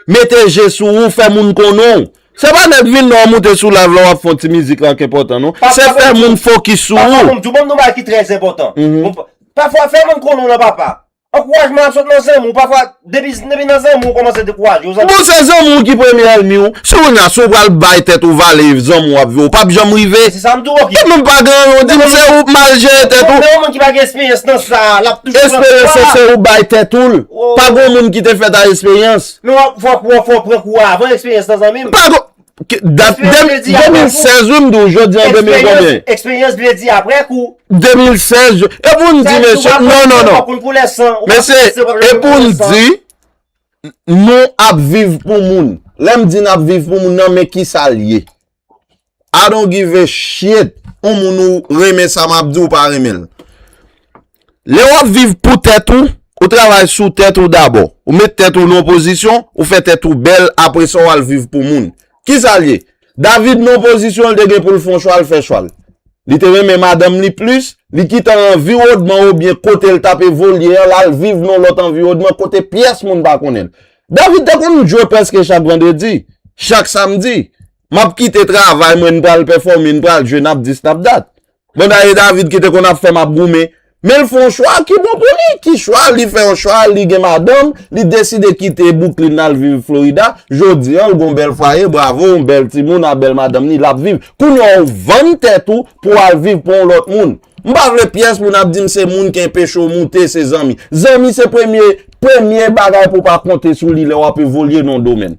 Mete je sou ou, fè moun konnen w. Se pa nèg vin nan w moute sou live la w ap fè yon ti mizik la k enpòtan, non. Se fè moun fokis sou ou. Papa, bon, m di w, ban m yon bagay ki trè enpòtan. Bon, pa-, pafwa, fè moun konnen w nan papa. Ankourajman ap sot nan zanmi w. Pafwa, depi, depi nan zanmi w, ou kòmanse dekouraje w, zanmi. Bon, se zanmi w ki premye ènmi w. Si w nan, si w pral bay tèt ou vale, zanmi w ap viv, ou p ap janm rive. Se sa m di w, ok. Ou menm pa gen anyen, ou di m se ou k mal jere tèt ou. Men yon moun ki pa gen esperyans nan sa, l ap toujou pran kou a. Esperyans se ou bay tèt ou l. Pa gen moun ki te fèt a esperyans. Men w ap, fò, fò, fò pran kou a avan eksperyans lan, zanmi m. Pa gon, ke, dat, de mil sèz, wi, m di w, jodi an de mil konbyen? Eksperyans vle di apre kou. De mil sèz, epi w di, mesye, non, non, non. Mesye, epi w di, nou ap viv pou moun. Lè m di n ap viv pou moun nan, men kisa l ye? I don't give a shit. Yon moun ou renmen sa m ap di, ou pa renmen l. Lè w ap viv pou tèt ou, ou travay sou tèt ou dabò. Ou met tèt ou nan yon pozisyon, ou fè tèt ou bèl, apre sa w al viv pou moun. Kisa l ye? David nan yon pozisyon, li te gen pou l fè yon chwa, l fè chwa l. Li te renmen madanm li plis, li kite anviwònman oubyen kote l t ap evolye an, l al viv nan yon lòt anviwònman kote pyès moun pa konnen l. David te konn jwe prèske chak vandredi, chak samdi. M ap kite travay mwen, n pral pèfòme, n pral jwe, n ap dis, n ap dat. Bon, dayè David ki te konn ap fè m ap goumen. Men l fè yon chwa ki bon pou li. Ki chwa? Li fè yon chwa, li gen madanm, li deside kite Brooklyn, l al viv Florida. Jodi an, l gon bèl fwaye, bravo, yon bèl timoun, a bèl madanm li, l ap viv. Kounye a, ou vann tèt ou pou w al viv pou yon lòt moun. M pa vle pyès moun ap di m se moun ki enpeche w moute, se zanmi. Zanmi se premye, premye bagay pou w pa konte sou li lè w ap evolye nan yon domèn.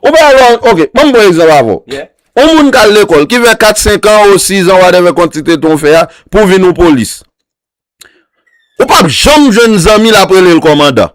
Ou pa wè, ok, ban m pran egzanp avè w. Yon moun k al lekòl, ki fè kat, senk an, ou sis an, whatever kantite tan w fè a, pou w vin yon polis. Ou p ap janm jwenn zanmi l ap rele l kòmandan.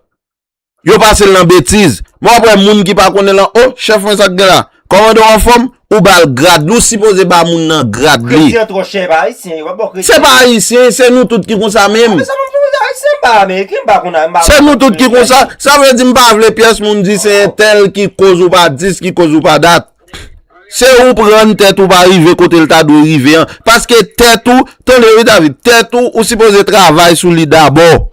Yo pase l nan betiz. Men w ap wè moun ki pa konnen l lan, o, chèf mwen, sa k gen la? Kòmandan w anfòm? Ou ba l grad li, ou sipoze ba moun nan grad li. Kredi an twò chè, e pa ayisyen, yo p ap ba w kredi. Se pa ayisyen, se nou tout ki konsa menm. A, men sa, m ap di w, Se m pa Ameriken, m pa konn, m pa Se nou tout ki konsa. Sa vle di m pa vle pyès moun di se entèl ki koz ou pa dis, ki koz ou pa dat. Se ou prann tèt ou pa rive kote l ta dwe rive an. Paske tèt ou, tande wi David, tèt ou, ou sipoze travay sou li dabò.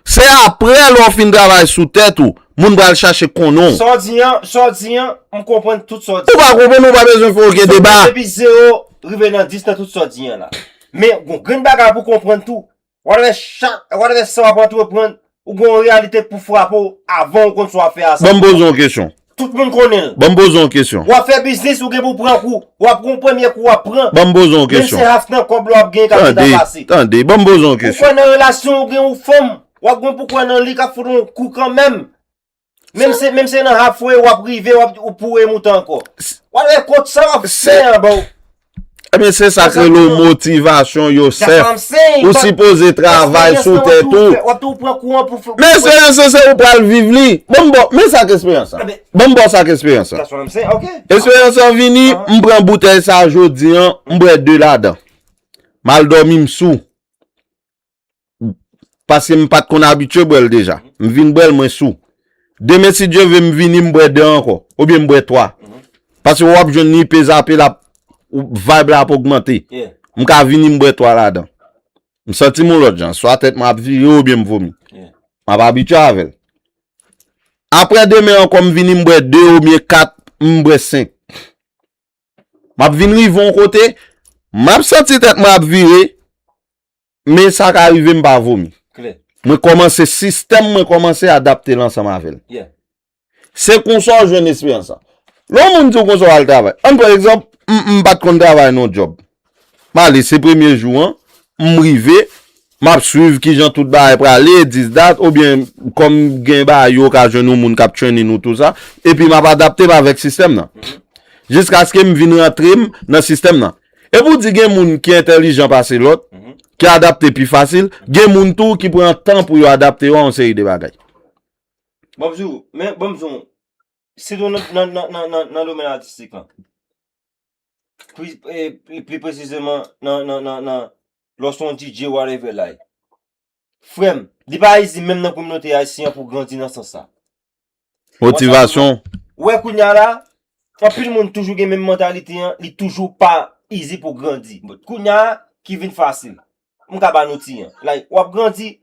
Se apre lè w fin travay sou tèt ou, moun pral chache konnen w. Sa w di an, sa w di an, m konprann tout sa w di. Ou pa konprann, ou pa bezwen fè okenn deba. Depi zewo rive nan dis nan tout sa w di an la. Men, gon grenn bagay pou konprann tou. Whatever chak, whatever sa w ap antreprann, ou gen yon reyalite pou frape w avan ou konn sa w ap fè a. Ban m poze yon kesyon. Tout moun konnen l. Ban m poze yon kesyon. W ap fè biznis, ou gen pou pran kou. W ap gon premye kou w ap pran. Ban m poze yon kesyon. Menm se half nan kòb la w ap genyen k ap gentan pase. Tande, tande, ban m poze yon kesyon. Ou kwè nan relasyon, ou gen yon fanm, w ap gen pou kwè nan li k ap fout yon kou kanmenm. Menm se, menm se nan halfway w ap rive, w ap, ou pou remoute ankò. W ap wè kot sa w ap fè an ba w. Ebyen, se sa k rele w motivasyon, Yosèf. Ou sipoze travay sou tèt ou. W ap tou pran kou an pou fè. Men eksperyans lan, se ou pral viv li. Ban m ba w, men sa k eksperyans lan. Ban m ba w sa k eksperyans lan. Eksperyans lan vini, m pran boutèy sa jodi an, m bwè de ladan. M al dòmi, m sou. Paske m pa t konn abitye bwè l deja. M vin bwè l, mwen sou. Demen, si Dye vle, m vini, m bwè de ankò. Oubyen m bwè twa. Paske w ap jwenn li peze apil ap, vibe la ap ogmante. M ka vini, m bwè twa ladan. M santi m yon lòt jan. Swa tèt mwen ap vire oubyen m vomi. M ap abitye avè l. Apre demen ankò, m vini, m bwè de oubyen kat, m bwè senk. M ap vin rive yon kote, m ap santi tèt mwen ap vire, men sa ka rive m pa vomi. Mwen kòmanse, sistèm mwen kòmanse adapte l ansanm avè l. Se konsa w jwenn esperyans lan. Lè yon moun di w konsa w al travay. Ann pran egzanp, m, m pa t konn travay nan yon djòb. M ale, se premye jou an, m rive, m ap swiv kijan tout bagay prale, this, that, oubyen kòm gen bagay yo ka jwenn yon moun k ap training ou tou sa, epi m ap adapte m avèk sistèm nan. Jiskaske m vin rantre m nan sistèm nan. E pou di gen moun ki entèlijan pase lòt, ki adapte pi fasil, gen moun tou ki pran tan pou yo adapte yo a yon seri de bagay. Ban m di w, men ban m di w, sitou nan, nan, nan, nan, nan, nan domèn atistik lan. Pli, e, pli, pli presizeman, nan, nan, nan, nan, lè w se yon D J, whatever, like. Frè m, li pa easy menm nan kominote ayisyen an pou grandi nan sans sa. Motivasyon. Ou wè kounye a la, anpil moun toujou gen menm mantalite an, li toujou pa easy pou grandi. But kounye a, ki vin fasil. M ka ba nou ti an. Like, w ap grandi,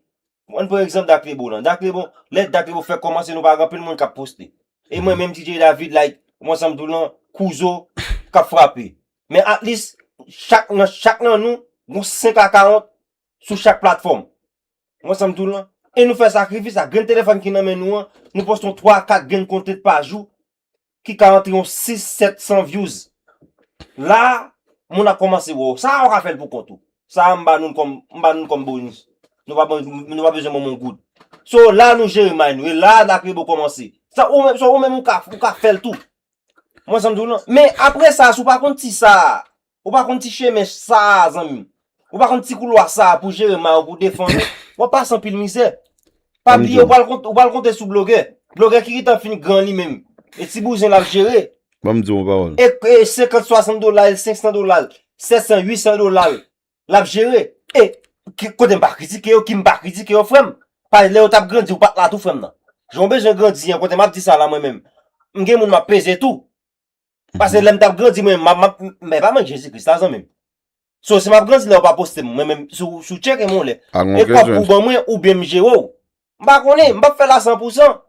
ann pran egzanp Dak Lebo lan. Dak Lebo, lè Dak Lebo fèk kòmanse, nou pa gen anpil moun k ap poste. E mwen menm, D J David, like, mwen sanm tou lan, Kouzo, k ap frape. Men at least, chak nan, chak nan nou, gon senk a karant sou chak platfòm. Mwen sanm tou lan. E nou fè sakrifis, ak grenn telefòn ki nan men nou an, nou poste yon twa, kat grenn content pa jou, ki ka rantre yon sis, sèt san views. La, moun ap kòmanse wè w. Sa a, w ka fè l pou kont ou. Sa a, m ba nou l kòm, m ba nou l kòm bonis. Nou pa, nou pa bezwen ban m yon goud. So, la, nou jere may nou. E la, Dak Lebo kòmanse. Sa ou menm, sa ou menm, ou ka, ou ka fè l tou. Mwen sanm tou lan. Men apre sa, si w pa konn ti sa a, ou pa konn ti chemen sa a, zanmi m, ou pa konn ti koulwa sa a pou jere may ou, pou defann ou, w ap pase anpil mizè. Pa bliye, ou pral kont-, ou pral konte sou blogè. Blogè ki gentan fin gran li menm. E ti bouzen l ap jere. Ban m di w yon pawòl. E, e senkant, swasant dola l, senk san dola l, sèt san, uit san dola l, l ap jere. E ki, kote m pa kritike yo, ki m pa kritike yo, frè m. Paske lè yo t ap grandi, ou pa t la tou, frè m nan. Jan w bezwen grandi an, kote m ap di sa la mwen menm. M gen moun m ap peze tou. Paske lè m t ap grandi, mwen, m ap, m ap, men pa mank Jezi Kris la, zanmi m. So, si m ap grandi lè w pa poste m, mwen menm, si w, si w tcheke m yon lè, e kòb pou w ban mwen, oubyen m jere w. M pa konnen, m p ap fè l a san pou san.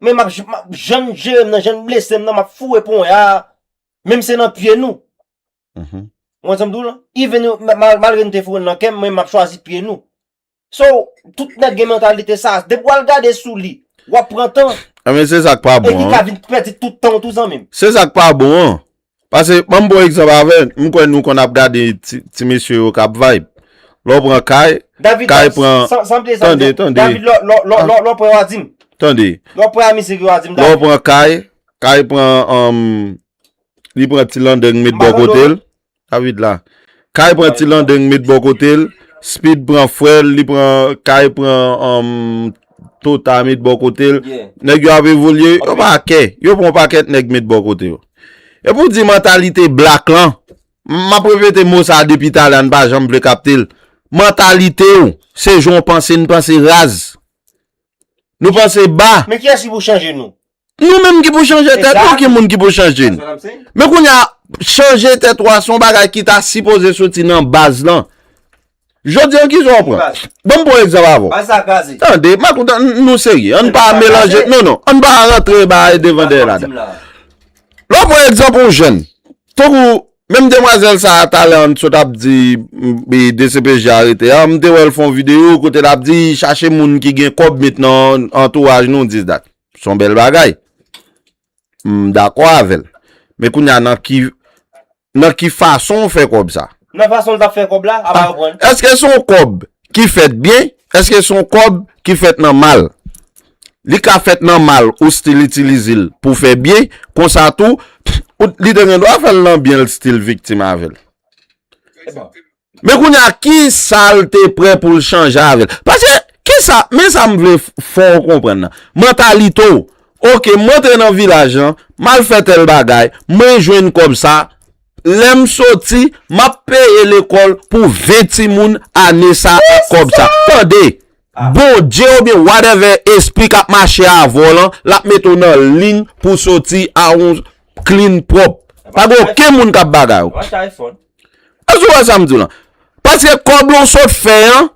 Men m ap, m ap, jan n jere m nan, jan n blese m nan, m ap foure ponya a, menm se nan pye nou. Ou konprann sa m di w lan? Even, ma-, ma-, malgre nou te foure l nan kè m, men m ap chwazi pye nou. So, tout nèg gen mantalite sa. Depi w al gade sou li, w ap pran tan. Ebyen, se sa k pa bon an. E ki ka vin pèdi tout tan w tou, zanmi m. Se sa k pa bon an. Paske, ban m ba w egzanp avè, m kwè nou konn ap gade ti, ti mesye yo k ap vibe. Lè w pran Kay, Kay pran, tande, tande. David, lè, lè, lè, lè, lè w pran yo a di m. Tande. Lè w pran a mizik yo a di m, David. Lè w pran Kay, Kay pran, um, li pran Ti Landeng met bò kote l. David la. Kay pran Ti Landeng met bò kote l. Speed pran frè l, li pran, Kay pran, um, Tota met bò kote l. Nèg yo ap evolye, yo pa kè. Yo pran yon pakèt nèg met bò kote yo. E pou di mantalite black lan, m ap repete mo sa a depi talè a, n pa janm vle kapte l. mantalite w, se jan w panse, n panse raz. Nou panse ba. Men kiyès ki pou chanje nou? Nou menm ki pou chanje tèt nou, ki moun ki pou chanje n? Men kounye a, chanje tèt ou a se yon bagay ki ta sipoze soti nan baz lan. Jodi an, ki sa w pran? Ban m pran egzanp avè w. Tande, m a kontan, n- nou serye. Ann pa melanje, non, non. Ann pa rantre bagay devan dèyè ladan. Lè w pran egzanp yon jèn, tankou menm demwazèl sa a talè an sot ap di, m, e, D C P J arete a, m te wè l fè yon videyo kote l ap di chache moun ki gen kòb met nan antouraj nou, dis dat. Se yon bèl bagay. M dakò avè l. Men kounye a, nan ki, nan ki fason w fè kòb sa? Nan fason l t ap fè kòb la, apa yo pran l. Èske se yon kòb ki fèt byen? Èske se yon kòb ki fèt nan mal? Li ka fèt nan mal, ou still itilize l pou fè byen, konsa tou, ou, li te gen dwa fè l nan byen, l still viktim avè l. Men kounye a, ki sa l te prè pou l chanje avè l? Paske, ki sa, men sa m vle f- fè w konprann nan. Mantalite w. Oke, m rantre nan vilaj lan, m al fè tèl bagay, mwen jwenn kòb sa, lè m soti, m ap peye lekòl pou ven timoun ane sa ak kòb sa. Tande, Bondye oubyen whatever espri k ap mache avè w lan, l ap mete w nan liy pou w soti a yon clean pwòp. Pa gen okenn moun k ap bagay w. Èske w wè sa m di w lan? Paske kòb lan w sot fè an,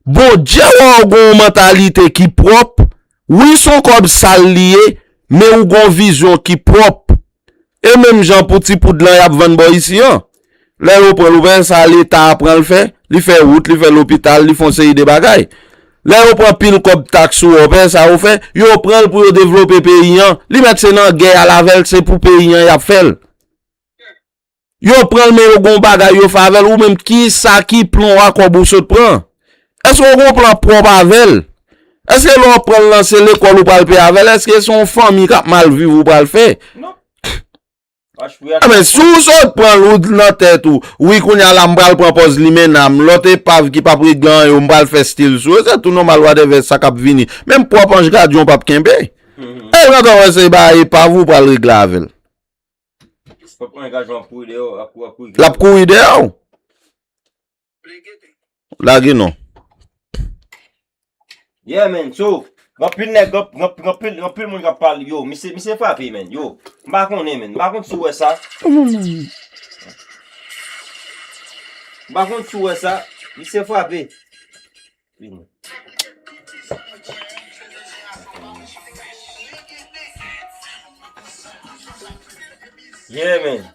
Bondye wè w gen yon mantalite ki pwòp. Wi, se yon kòb sal li ye, men ou gen yon vizyon ki pwòp. E menm jan pou ti poud lan y ap vann bò isi an. Lè yo pran l, ou pa wè sa Leta a pran l fè? Li fè wout, li fè lopital, li fè yon seri de bagay. Lè yo pran pil kòb taks sou ou, ou pa wè sa yo fè? Yo pran l pou yo devlope peyi an. Li mèt se nan gè al avè l, se pou peyi an y ap fè l. Yo pran l, men yo gen yon bagay yo fè avè l. Ou menm, ki sa ki plan w a kòb ou sot pran? Èske w gen yon plan pwòp avè l? Èske lè w pran l lan, se lekòl ou pral peye avè l? Èske se yon fanmi k ap mal viv ou pral fè? Non. Anben, si w sot pran l, ou nan tèt ou, wi, kounye a la, m pral pran pòz limena m, lòt epav ki p ap regle anyen yo, m pral fè stil sou yo, se tou nòmal, whatever sa k ap vini. Menm pwòp anj gadyon p ap kenbe. E lè w wè se ba epav ou pral regle avè l. L ap kouri dèyè w. Lage non. Yeah, man. So, gen anpil nèg, gen, gen, gen anpil, gen anpil moun k ap pale. Yo, misye, misye frape, man. Yo, m pa konnen, man. M pa konn si w wè sa. M pa konn si w wè sa. Misye frape. Yeah, man.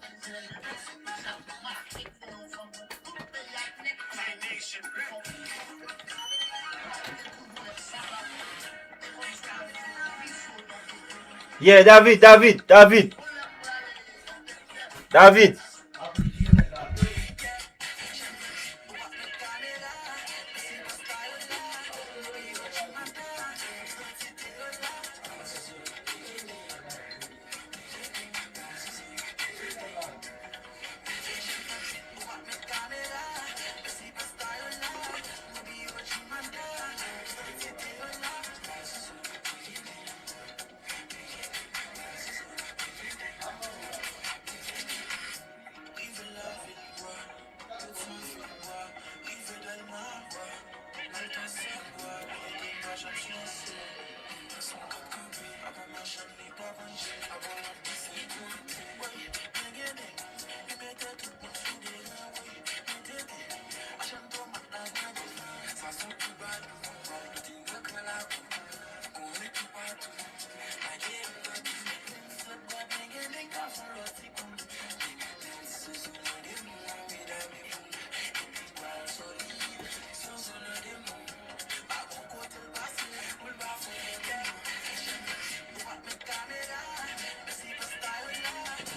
Yeah, David, David, David. David.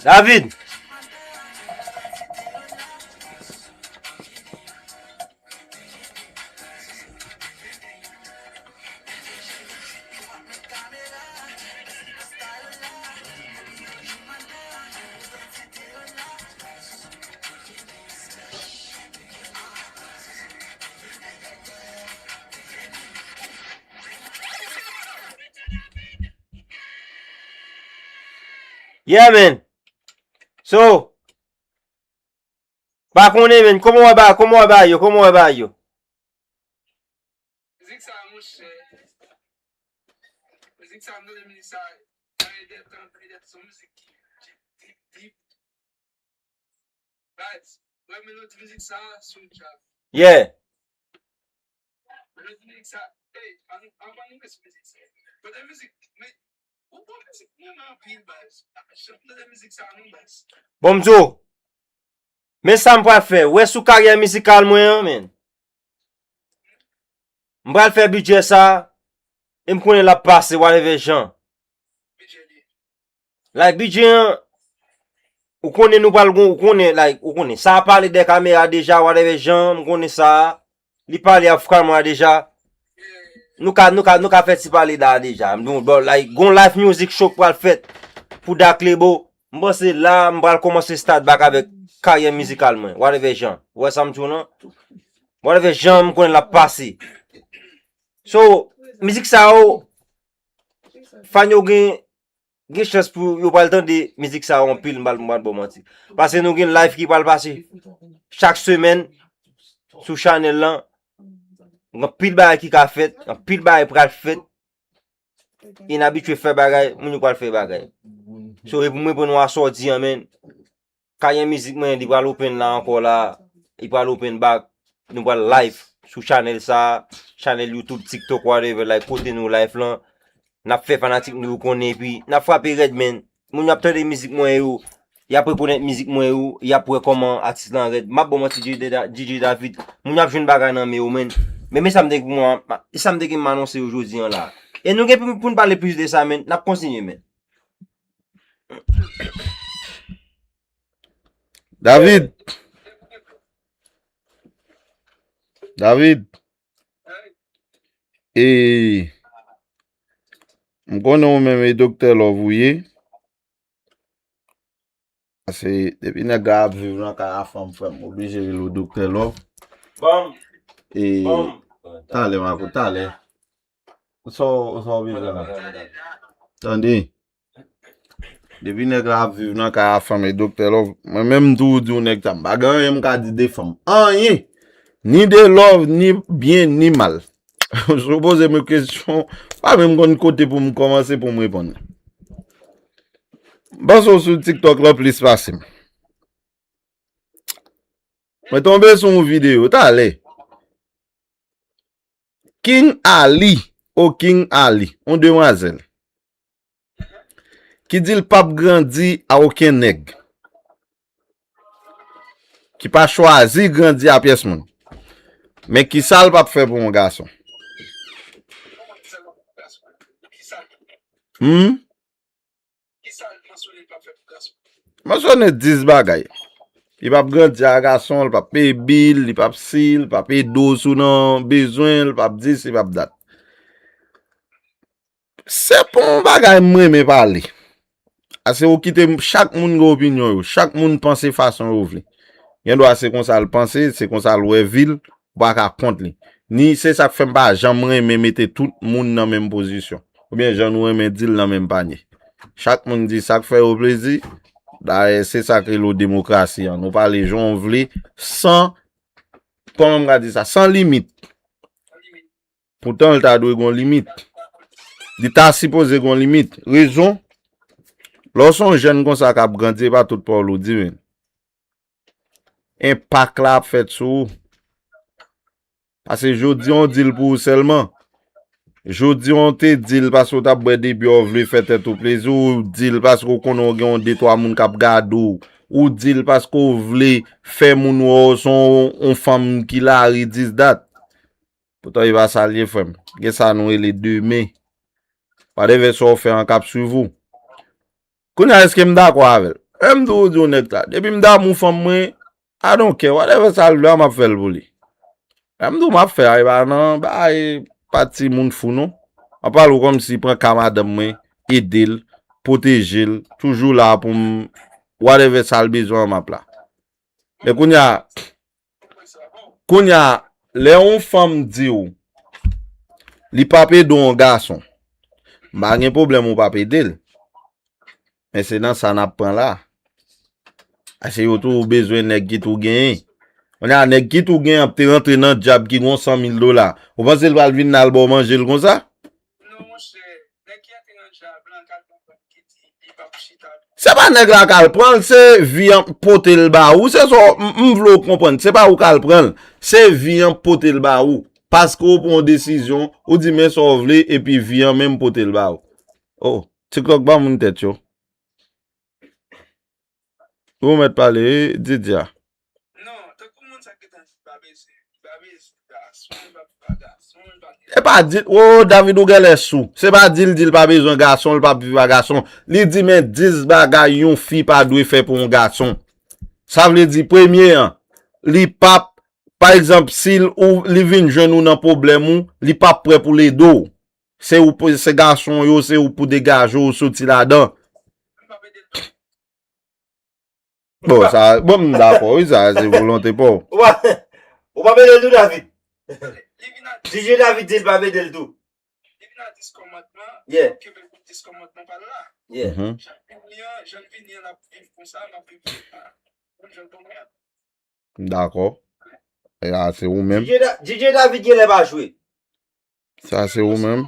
David. Yeah, man. So, pa konnen, man. Kòman w wè ba, kòman w wè ba yo, kòman w wè ba yo? Mizik sa, m tande mizik sa, nan de tan, nan de tan, se yon mizik ki deep, deep, deep. Vibes. Mwen, melodi mizik sa, sou trap. Yeah. Melodi mizik sa, hey, an, an, an, mizik sa. Kote mizik, men, ou bon mizik, mwen, mwen anpil, baz. Jan m tande mizik sa, non, baz. Bon, m di w, men sa m pral fè, wè sou karyè mizikal mwen an, men. M pral fè bidjè sa, e m konnen l ap pase, whatever jan. Like, bidjè an, ou konnen nou pral gon, ou konnen, like, ou konnen. Sa a pale dè kamera deja, whatever jan, m konnen sa a. Li pale avèk kamera deja. Nou ka, nou ka, nou ka fè ti pale la deja. M di w, bon, like, gon live music show k pral fèt pou Daklebo. M panse la, m pral kòmanse start back avèk karyè mizikal mwen. Whatever jan. Ou wè sa m di w lan? Whatever jan, m konnen l ap pase. So, mizik sa yo, fan yo gen, gen chans pou yo pral tande mizik sa yo anpil, m pral, m pral ba w manti. Paske nou gen live ki pral pase chak semèn sou chanèl lan. Gen anpil bagay ki ka fèt, anpil bagay pral fèt. E n abitye fè bagay, moun yo pral fè bagay. So, e pou mwen, pou nou asòti an, men. Karyè mizik mwen, li pral open la ankò la. Li pral open back. Nou pral live sou chanèl sa, chanèl YouTube, TikTok, whatever, like, kote nou live lan. N ap fè fanatik nou yo konnen, epi n ap frape rèd, men. Moun yo ap tande mizik mwen yo, y ap rekonèt mizik mwen yo, y ap wè kòman atis lan rèd. M ap ba w manti, D J Da-, D J David, moun yo ap jwenn bagay nan men yo, men. Men, men sa m te gen pou mwen, sa m te gen m anonse yo jodi an la. E nou gen pou, pou n pale plis de sa, men. N ap kontinye, men. David. David. E, m konnen ou menm e Doktè Love ou ye. Paske depi nèg la ap viv nan kay a fanm, frè m, oblije rele w Doktè Love. Bon. E, bon. Talè, Marco, talè. Sa w, sa w bezwen la? Tande. Depi nèg la ap viv nan kay a fanm e Doktè Love, mwen menm m toujou di w nèg sa, m pa gen anyen m ka di de fanm. Anyen! Ni de love, ni byen, ni mal. Si w poze m yon kesyon, m pa menm konn kote pou m kòmanse pou m reponn. M panse w sou TikTok lan plis pase m. Mwen tonbe sou yon videyo, talè. King Ali, o King Ali, yon demwazèl, ki di l p ap grandi a okenn nèg, ki pa chwazi grandi a pyès moun. Men kisa l p ap fè pou yon gason? Hmm? Mansyone dis bagay. Li p ap grandi a gason, li p ap ebi l, li p ap si, li p ap ede w si w nan bezwen, li p ap dis, li p ap dat. Se pa yon bagay m renmen pale. Ase ou kite m, chak moun gen opinyon yo, chak moun panse fason yo vle. Gen dwa se konsa l panse, se konsa l wè vi l, ou pa ka kont li. Ni se sa k fè m pa janm renmen mete tout moun nan menm pozisyon. Oubyen jan nou renmen di l nan menm panye. Chak moun di sa k fè yo plezi. Dayè, se sa k rele w demokrasi an. Nou pale jan w vle, san, kòman m ka di sa, san limit. Poutan, l ta dwe gon limit. Li ta sipoze gon limit. Rezon, lè w se yon jèn konsa k ap grandi, e pa tout pawòl ou di, men. Enpak la ap fèt sou ou. Paske jodi a w di l pou ou sèlman. Jodi a w te di l paske w t ap bwè debi a, w vle fè tèt ou plezi, ou di l paske w konnen w gen yon de twa moun k ap gade w, ou di l paske w vle fè moun wè w se yon, yon fanm ki lari dis dat. Poutan e pa sa l ye, frè m. Gen sa nou rele demen. Whatever sa w fè an k ap swiv ou. Kounye a, èske m dakò avè l? Lè m toujou di w nèg sa, depi m damou fanm mwen, I don't care, whatever sa l vle a, m ap fè l pou li. Lè m di w m ap fè a, e pa nan bagay pati moun fou non. M ap pale w kòmsi pran ka madanm mwen, ede l, pwoteje l, toujou la pou m, whatever sa l bezwen an, m ap la. Men kounye a, kounye a, lè yon fanm di w li p ap ede yon gason, m pa gen pwoblèm ou p ap ede l. Men se nan sa n ap pran la. Ase yo tou bezwen nèg ki tou genyen. Kounye a, nèg ki tou genyen ap te rantre nan djab ki gon san mil dola. Ou panse l pral vin nan al ba w manje l konsa? Nèg ki antre nan djab lan, k al pran fanm ki di li p ap chita. Se pa nèg la k al pran l, se vi an pote l ba ou. Se sa m, m vle w konprann. Se pa ou k al pran l. Se vi an pote l ba ou. Paske w pran yon desizyon, ou di men sa w vle, epi vi an menm pote l ba ou. Oh, TikTok ba moun tèt yo. Ou mèt pale, wi, Didya. Non, tankou moun sa ki gentan di pa bezwen, pa bezwen gason, pa, pa gason, pa gen E pa di, oh, David, ou genlè sou. Se pa di l di l pa bezwen gason, l p ap viv ak gason. Li di men dis bagay yon fi pa dwe fè pou yon gason. Sa vle di, premye an, li p ap, pa egzanp, si l, ou, li vin jwenn ou nan pwoblèm ou, li p ap prè pou l ede w. Se ou pou, se gason yo, se ou pou degaje w soti ladan. Bon, sa, bon, m dakò, wi, sa, se volonte pa w. Ou pa, ou pa ede l tou, David. Li vin a D J David di l pa ede l tou. Li vin a dis kòmandman, Yeah. Li kenbe pou dis kòmandman pa l la. Yeah. Mhm. Jan l vini an, jan l vini an, l ap viv konsa, l ap viv konsa. Konn jan l tonbe an. M dakò. E a, se ou menm. D J Da-, D J David genlè pa jwe. Sa se ou menm.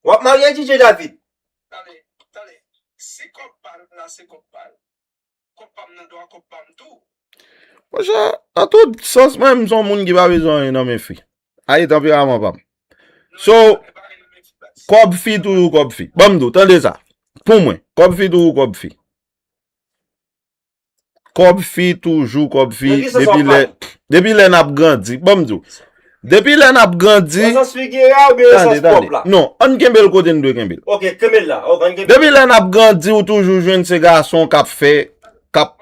W ap marye D J David? Tande, tande. Si kòb pa l la, se kòb pa l. Kòb pa m nan dwa, kòb pa m tou. Monchè, nan tout sans, mwen menm se yon moun ki pa bezwen anyen nan men fi. Aye tanperaman pa m. So, kòb fi toujou kòb fi. Ban m di w, tande sa. Pou mwen, kòb fi toujou kòb fi. Kòb fi toujou kòb fi. Nan ki sans w ap pale? Depi lè, depi lè n ap grandi, ban m di w. Depi lè n ap grandi. Nan sans figire a oubyen nan sans pwòp la? Non, ann kenbe l kote n dwe kenbe l. Ok, kenbe l la. Ok, ann kenbe l. Depi lè n ap grandi, ou toujou jwenn se gason k ap fè, k ap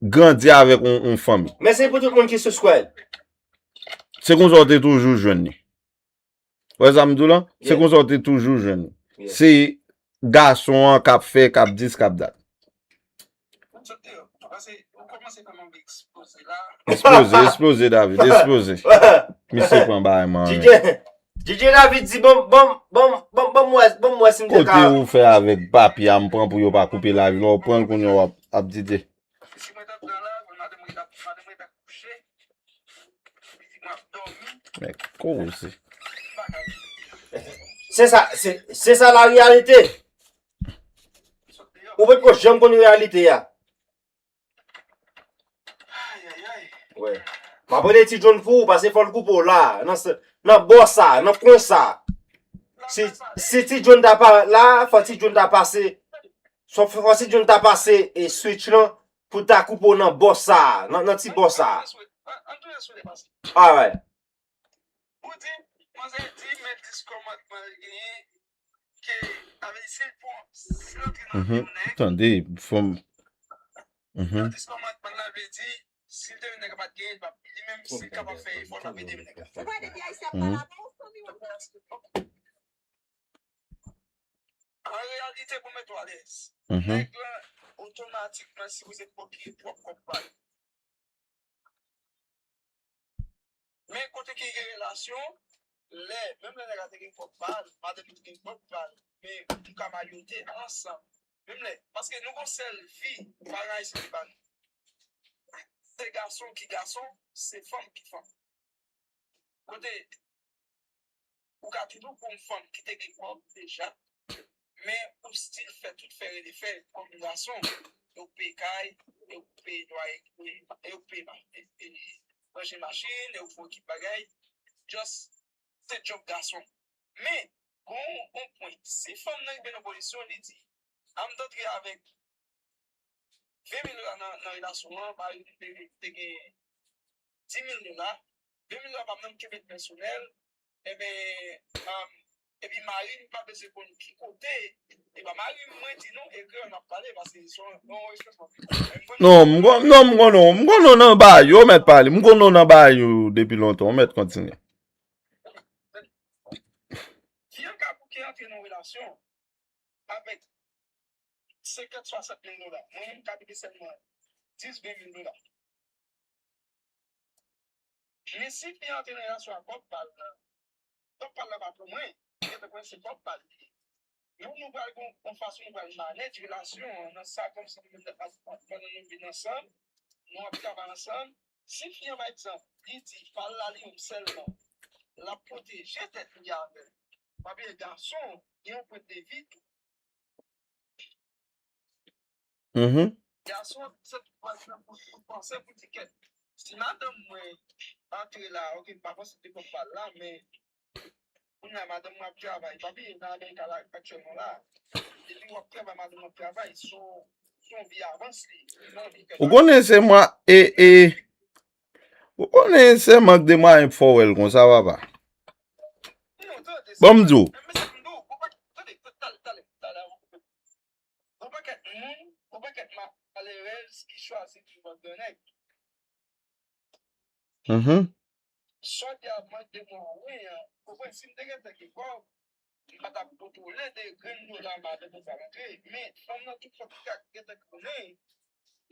grandi avèk yon, yon fanmi. Mèsi pou tout moun ki subscribe. Se konsa w te toujou jwenn li. Wè sa m di w lan? Se Yeah. Konsa w te toujou jwenn. Yeah. Se gason an k ap fè, k ap dis, k ap dat. Esploze, esploze, David, esploze. Misye pran bagay man. D J, D J David di, bon, bon, bon, bon, bon, mwen, bon, mwen, si m te ka. Kote ou fè avèk papi a, m pran pou yo pa koupe live la, ou pran l kounye a w ap, ap di de. Si mwen t ap pran la, madanm mwen t ap, madanm mwen t ap kouche. Li di m ap dòmi. Men koze. Se sa, se, se sa la reyalite. Ou potko janm konn reyalite a. Ay, ay, ay. Wè. M ap rele Ti John pou ou, paske fò l koupe w la, nan s-, nan bò sa, nan kwen sa. Si, si Ti John ta parèt la, fò Ti John ta pase, fò, fò Ti John ta pase e switch lan pou ta koupe w nan bò sa, nan, nan ti bò sa. Alright. Ou di, manzè di, men dis kòmandman l genyen, ke, sa vle di, si l pran, si l antre nan vi yon nèg, tande, fò m, nan dis kòmandman l la, vle di, si l te yon nèg pa t genyen, li menm, si l kapab fè efò, l ap ede nèg la. An reyalite, pou mete w alèz, nèg la, otomatikman, sipoze pwokire pwòp kòb pa l. Men kote ki gen relasyon, lè, menm lè nèg la te gen kòb pa l, madanm li te gen kòb pa l, men nou ka mayote ansanm. Menm lè, paske nou gon sèl vi, paran ayisyen te ba nou. Se gason ki gason, se fanm ki fanm. Kote ou ka toujou pran yon fanm ki te gen kòb deja, men ou still fè tout fè rele fè kòm gason. E ou peye kay, e ou peye lwaye, e, e ou peye ma-, e, e ranje machin, e ou fè ekip bagay. Just se djòb gason. Men, gon yon pwen, si fanm nan rive nan pozisyon, li di, "A m t antre avèk ven mil dola nan, nan relasyon an, mari m te, te gen di mil dola, ven mil dola pa m nan m kenbe l pèsonèl, enben, um, epi mari m pa bezwen konn ki kote, e pa mari m mwen di non, e kreyòl m ap pale, paske se yon, yon ekspresyon. Non, m konn, non, m konn non, m konn non nan bagay yo, mèt pale, m konn non nan bagay yo depi lontan, mèt kontinye. Fi an ka bouke antre nan relasyon avèk senkant, swasant mil dola. Mwen menm, m ka mete sèlman dis, ven mil dola. Men si fi an antre nan relasyon ak kòb pa l nan, kòb pa l la pa pou mwen, li gentan konnen se kòb pa l li ye. Nou, nou pral gon, gon fason nou pral manèj relasyon an nan sa, kòmsi nou menm pandan nou vin ansanm, nou ap travay ansanm. Si fi an, pa egzanp, li di pa l la li menm sèlman, l ap pwoteje tèt li avè l. Pa bliye gason gen yon pwenndevi tou. Mhm. Gason se tout pwenndevi pou, pou panse pou di kèt. Si madanm mwen antre la, ok, m pa panse de kòb pa l la, men kounye a madanm mwen ap travay. Pa bliye nan Amerika la aktyèlman la. Depi w ap travay, madanm w ap travay, son, son vi avans li. Li nan vi kèt. Ou konnen se mwa e e Ou konnen se mank de mwayen pou fè w wè l konsa, papa. Ban m di w. Gon pakèt moun, gon pakèt malerèz ki chwazi toujou ap gen nèg. Mhm. Sòt y ap mande mwen wi an, ou konprann si m te gen tèt ki kòb, m pa t ap kontwole de grenn dola madanm ou pa rantre. Men fanm nan tout fòk li ka gentan konnen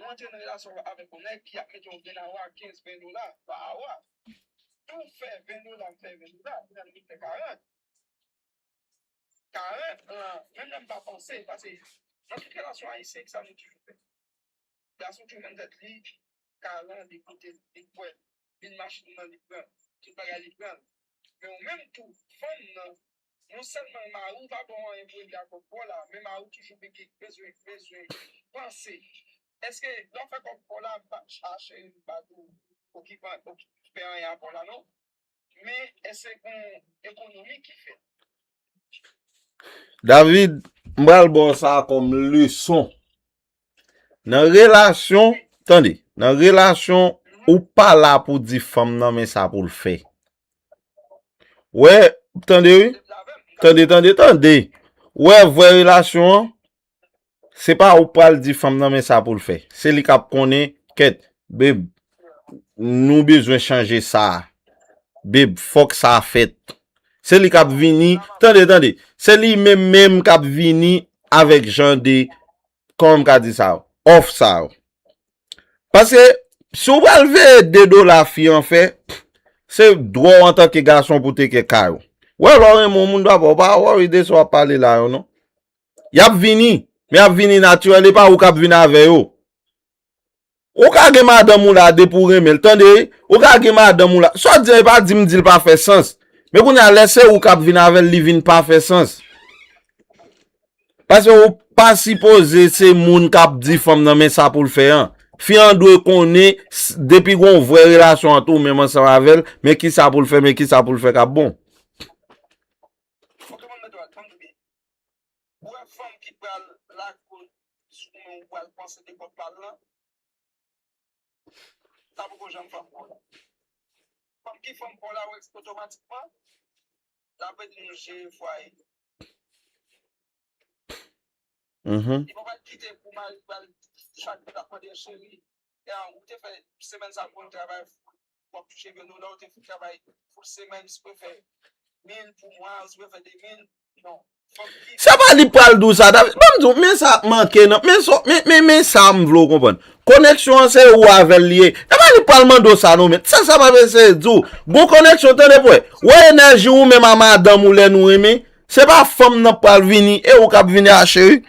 ou antre nan relasyon avèk yon nèg ki ap mete yon grenn awa kenz ven dola pa awa. Tou fè ven dola, m fè ven dola, kounye a nou fè karant. Karant, menm lè m pa panse, paske nan tout relasyon ayisyen, ki sa nou toujou fè? Gason toujou jwenn tèt li, karan, li koute, li kwè, vin machin nan li pran, tout bagay li pran. Men ou menm tou, fanm nan, non sèlman mari w pa ba w anyen pou regle ak kòb pa w la, men mari w toujou bezwen, bezwen, bezwen panse. Èske lè w fè kòb pa w la, m pa chache, m pa di w okipan, okipe anyen a pa w la, non. Men èske gon ekonomi ki fèt? David, m pral ba w sa kòm leson. Nan relasyon, tande, nan relasyon, ou pa la pou di fanm nan men sa pou l fè. Wè, tande wi. Tande, tande, tande. Wè, vrè relasyon an, se pa ou pral di fanm nan men sa pou l fè. Se li k ap konnen, kèt, beb, nou bezwen chanje sa. Beb, fòk sa fèt. Se li k ap vini, tande, tande. Se li menm menm k ap vini avèk jan de, kòman m ka di sa, òf sa. Paske, si w pral veye de dola fi an fè, se dwa w antanke gason pou te kè kay ou. Wè, lè w renmen yon moun, dwa pa w pa worry de sa w ap pale la yo, non. Y ap vini, men y ap vini natirèl, e pa ou k ap vin avè yo. Ou ka gen madanm ou la depi w renmen l, tande, wi. Ou ka gen madanm ou la. Sa w di an, e pa di m di l pa fè sans. Men kounye a, lè se ou k ap vin avè l, li vin pa fè sans. Paske ou pa sipoze se moun k ap di fanm nan men sa pou l fè an. Fi an dwe konnen, s- depi gon vrè relasyon ant ou menm ansanm avè l, men ki sa pou l fè, men ki sa pou l fè k ap bon. Fòk yo mande dwa, tann byen. Ou wè fanm ki pral lage w sou men w, ou pral panse de kòb pa l lan, sa poko janm fè ankò. Fanm ki fanm pa w la, ou otomatikman, l ap ede nou jere fwaye. Mhm. Li pa pral kite pou mari pral chak jou l ap mande cheri. Ya, ou te fè semèn sa pou l travay fou, w ap touche ven dola, ou te fin travay fou semèn, si w fè mil pou mwa, si w fè de mil, non. Se pa li pral di w sa, David. Ban m di w, men sa ap manke nan, men sa, men, men, men sa m vle w konprann. Koneksyon an se ou avè l li ye. Se pa li pral mande w sa non, men sa, sa m ap eseye di w. Gon koneksyon, tande pou wè. Wè enèji ou menm a madanm ou lè nou renmen. Se pa fanm nan pral vini, e ou k ap vini a cheri.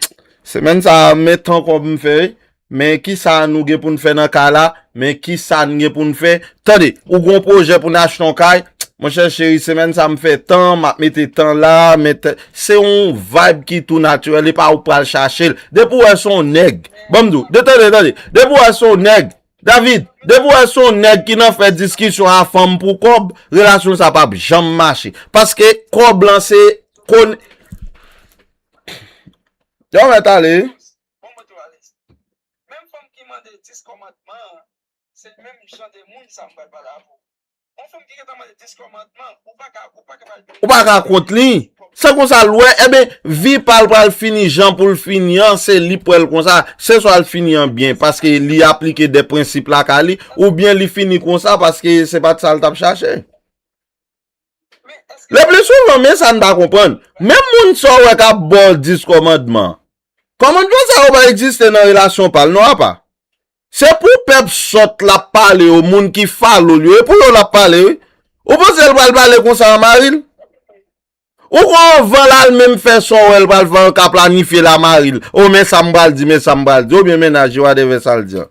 Semèn sa, men tan kòb m fè, wi. Men ki sa nou gen pou n fè nan kay la? Men ki sa n gen pou n fè? Tande, ou gon pwojè pou n achte yon kay? Monchè cheri, semèn sa m fè tan, m ap mete tan la, men t- se yon vibe ki tou natirèl, e pa ou pral chache l. Depi w wè se yon nèg, ban m di w, de tande, tande, depi w wè se yon nèg, David, depi w wè se yon nèg ki nan fè diskisyon a fanm pou kòb, relasyon sa p ap janm mache. Paske kòb lan se kon- Yo mèt ale. Bon, mwen tou alèz. Menm fanm ki mande dis kòmandman an, se menm jan de moun sa m pral pale avè w. Yon fanm ki gentan mande dis kòmandman, ou pa ka, ou pa ka pral Ou pa ka kont li. Se konsa l wè, ebyen, vi pa l pral fini jan pou l fini an, se li p wè l konsa. Se swa l fini an byen, paske li aplike de prensip lakay li, oubyen li fini konsa, paske se pa t sa l t ap chache. Le pli souvan, men sa n pa konprann. Menm moun sa w wè k ap ba w dis kòmandman. Kòmandman sa yo pa egziste nan relasyon pa l, non, apa. Se pou pèp sòt l ap pale yo, moun ki follow l yo, e pou yo l ap pale, wi. Ou panse l pral pale konsa a mari l? Ou kwè anvan l al menm fè sa w wè l pral fè an ka planifye l a mari l? O, men sa m pral di, men sa m pral di, oubyen mennaj li, whatever sa l di an.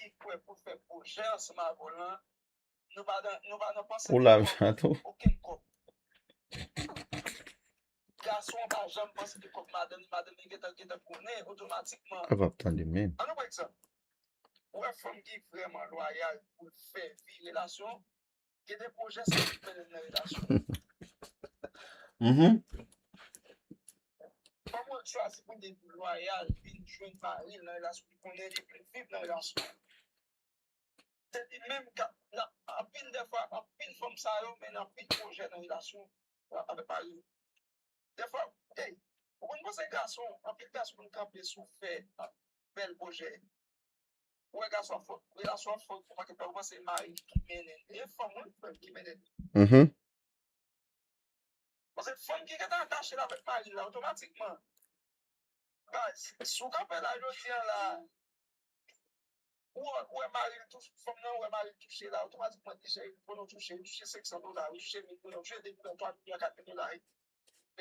ki kwè pou fè pwojè ansanm avè w lan, nou pa nan, nou pa nan panse de kòb, okenn kòb. Gason an pa janm panse de kòb madanm li, madanm li gentan, gentan konnen otomatikman. Ann nou pran egzanp. Ou wè fanm ki vrèman lwayal pou l fè vi relasyon, gen de pwojè sa ki mennen nan relasyon. Mhm. Fanm ou chwazi pou l te lwayal, vin jwenn mari l nan relasyon, li konnen li vle viv nan relasyon. Se li menm k ap, nan, anpil de fwa, anpil fanm sa yo mennen anpil pwojè nan relasyon avèk mari yo. De fwa, hey, ou konn panse gason, anpil gason konn kanpe sou fè bèl pwojè. Ou wè gason ap fè relasyon ap fè yon pakèt tan, ou panse mari ki mennen l. E fanm wi, frè m, ki mennen l. Mhm. Paske fanm ki gentan atache l avèk mari l la, otomatikman, baz, si w kanpe la jodi a la, ou wè, ou wè mari l touche, fanm nan wè mari l touche la, otomatikman di cheri, pou nou touche, touche senk san dola, touche mil dola, touche de milyon, twa milyon, kat milyon la.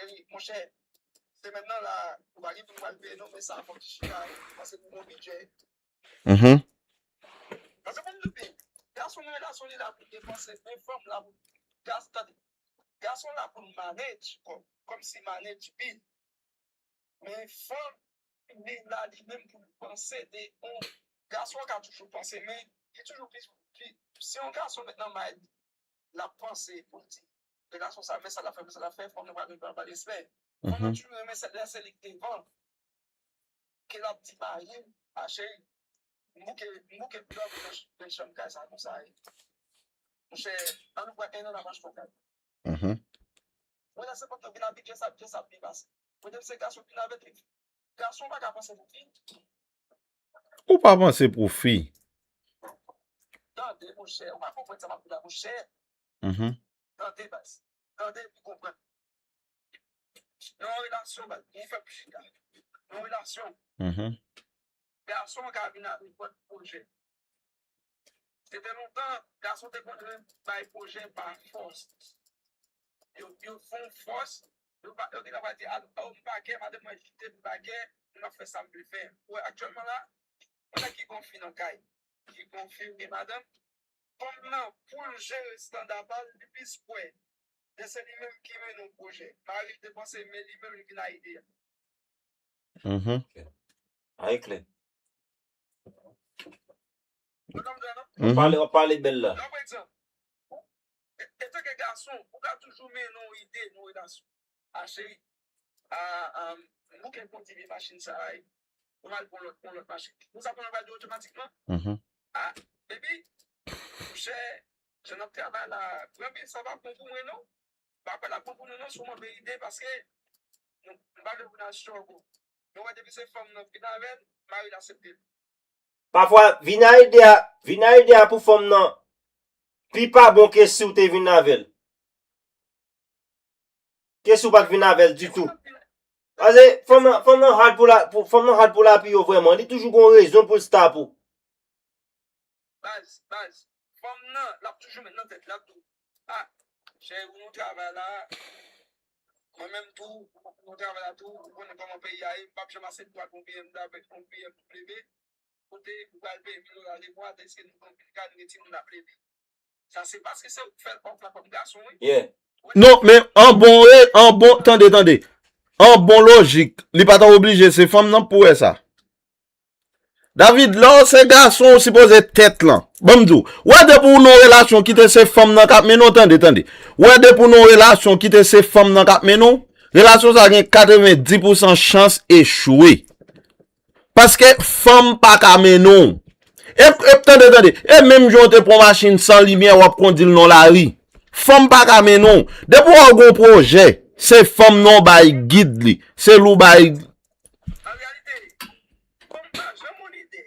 Epi, monchè, semèn nan la, ou pa gen pou nou pral peye non, men sa fòk chita, paske nou gon bidjè. Mhm. Paske pou m di w, gason nan relasyon li la pou depanse, men fanm la pou, gas, tande, gason la pou l manage, kòm, kòm si manage bil. Men fanm, li la li menm pou l panse de yon, gason an ka toujou panse, men li toujou pi, pi, si yon gason met nan may li, l ap panse pou l di, relasyon sa, men sa l ap fè, men sa l ap fè, fanm nan pral vin pral ba l respè. Fanm nan toujou renmen se lè se li k devan, ke l ap di mari l, a cheri, m bouke, m bouke dòmi nan ch-, nan chanm kay sa konsa, e. Monchè, ann nou pran en an n ap achte yon kay. Mhm. Mwen la se pantan vin abitye sa, abitye sa ap byen pase. Mwen te se gason vin avèk li. Gason pa ka panse pou fi. Ou pa panse pou fi. Tande, monchè, ou pa konprann sa m ap di la, monchè. Mhm. Tande, baz. Tande, epi konprann. Nan yon relasyon, baz, nou fè plis chita. Nan yon relasyon, mhm, gason an ka vin avèk lòt pwojè. Se te lontan, gason te konn renmen bay pwojè pa fòs. Yo, yo fè yon fòs, yo pa, yo gentan pral di, "A, o, m pa kè, madanm mwen kite m pa kè, m ap fè sa m vle fè." Ou wè, aktyèlman la, yon nèg ki gon fi nan kay, ki gon fi, gen madanm, fanm nan, pou l jere standa pa l, li plis kwè lè se li menm ki mennen yon pwojè. Mari l te panse, men li menm li vin a ide a. Mhm. Ok. A, e klè. Ou konprann sa, non? Mhm. W ap pale, w ap pale bèl la. Nan, pa egzanp, ou, e, etanke gason, ou ka toujou mennen yon ide nan relasyon. A, cheri, a, a, m bouke kondwi machin sa a, e, pou m al pran lòt, pran lòt machin. Ou sa pran lòt machin otomatikman? Mhm. A, baby, monchè, jan n ap travay la, pran bil sa pa bon pou mwen, non. M pa kwè l ap bon pou nou, non, si w manke ide, paske nou, nou pa vle pou n al struggle. Nou wè depi se fanm nan vin avè l, mari l aksepte l. Pafwa, vin a ide a, vin a ide a pou fanm nan pi pa bon ke si w te vin avè l. Ke si w pa t vin avè l ditou. Paske fanm nan, fanm nan hard pou la, pou, fanm nan hard pou lapli yo vrèman. Li toujou gon rezon pou l stop ou. Baz, baz. Fanm nan, l ap toujou met nan tèt li, l ap di w, "A, cheri, ou nan travay la, mwen menm tou, ou nan travay la tou, ou konnen kòman peyi a ye, m p ap janm aksepte w al pran yon B M W, yon B M W, kote ou pral peye mil dola de mwa, deske nou gen anpil kay, nou gen timoun ap leve." Sa se paske se ou k fè l, ou k fè l kòm gason, wi. Yeah. Non, men an bon, e, an bon, tande, tande. An bon lojik, li pa ta oblije se fanm nan pou wè sa. David, lè w se gason, ou sipoze tèt lan. Ban m di w, wè depi w nan yon relasyon kite se fanm nan k ap mennen w, tande, tande. Wè depi w nan yon relasyon kite se fanm nan k ap mennen w, relasyon sa gen katrevenndis pousan chans echwe. Paske fanm pa ka mennen w. E, e, tande, tande. E menm jan w te pran machin san limyè, w ap kondi l nan lari. Fanm pa ka mennen w. Depi w wè w gen yon pwojè, se fanm nan w bay gid li. Se li w bay. An reyalite, fanm pa janm yon lidè.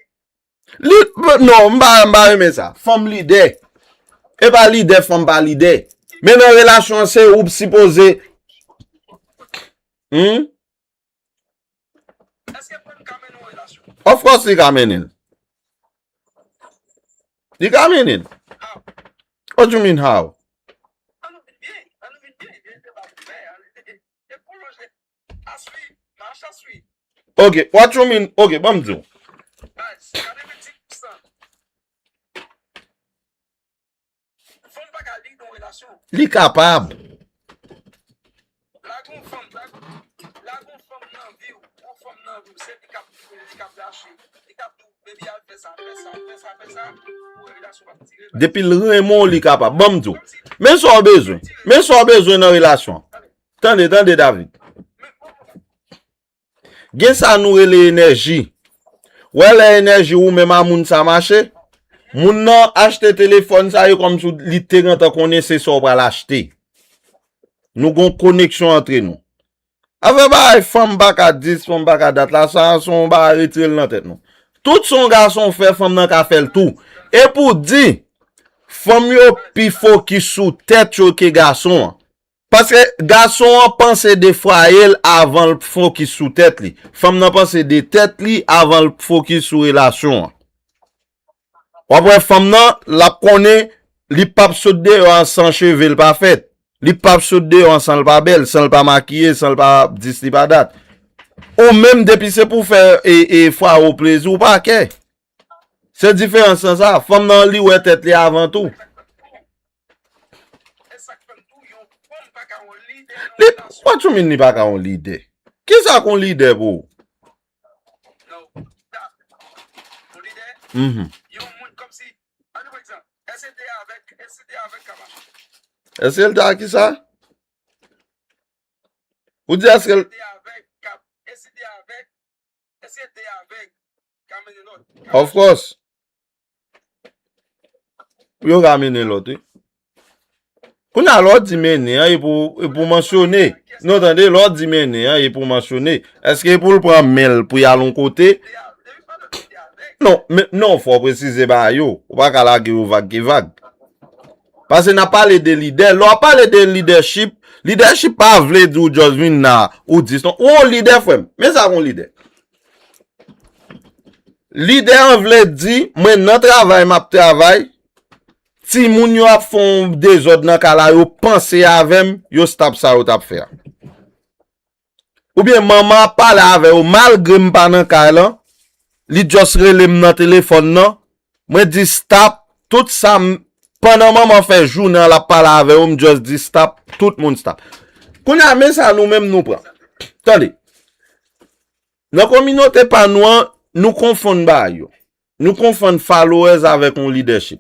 Li, non, m pa, m pa renmen sa. Fanm lidè. E pa lidè, fanm pa lidè. Men nan relasyon an, se ou k sipoze. Hmm? Of course, li ka mennen l. Li ka mennen l. What you mean, how? Ok, what you mean? Ok, ban m di w. Li kapab. Depi l renmen w, li kapab. Ban m di w. Men sa w bezwen. Men sa w bezwen nan relasyon an. Tande, tande, David. Gen sa nou rele enèji. Wè lè enèji ou menm a moun sa mache? Moun nan achte telefòn sa, e kòmsi li te gentan konnen se sa w pral achte. Nou gon koneksyon antre nou. Afè bagay fanm pa ka dis, fanm pa ka dat la, sa se yon bagay retire l nan tèt nou. Tout sa yon gason fè, fanm nan ka fè l tou. E pou di, fanm yo pi fokis sou tèt yo ke gason an. Paske gason an panse de fwaye l avan l fokis sou tèt li. Fanm nan panse de tèt li avan l fokis sou relasyon an. W ap wè fanm nan, l ap konnen li p ap sot deyò a san cheve l pa fèt. Li p ap sot deyò a san l pa bèl, san l pa makiye, san l pa dis li pa dat. Ou menm, depi se pou fè e, e fwaye w plezi, ou pa kè. Se diferans lan sa. Fanm nan, li wè tèt li avan tou. Li, what you mean li pa ka yon lidè? Kisa k yon lidè pou ou? Mhm. Èske l te ak kisa? Ou di èske l... Of course. Yo ka mennen lòt, wi. Kounye a, lè w di mennen an, e pou, e pou mansyone. Non, tande, lè w di mennen an, e pou mansyone. Èske e pou l pran men l pou y al yon kote? Non, men, non, fò w presize bagay yo. Ou pa ka lage yo vag ki vag. Paske n ap pale de lidè. Lè w ap pale de lidèchip, lidèchip pa vle di w just vin la, ou dis non. Ou yon lidè, frè m. Men sa k yon lidè. Lidè an vle di, mwen nan travay, m ap travay. Timoun yo ap fè yon dezòd nan kay la, yo panse avè m, yo stop sa yo t ap fè a. Oubyen manman ap pale avè yo, malgre m pa nan kay lan, li just rele m nan telefòn nan, mwen di stop, tout sa m, pandan manman fè jounen an l ap pale avè yo, m just di stop, tout moun stop. Kounye a, men sa nou menm nou pran. Tande. Nan kominote pa nou an, nou konfonn bagay yo. Nou konfonn followers avèk yon leadership.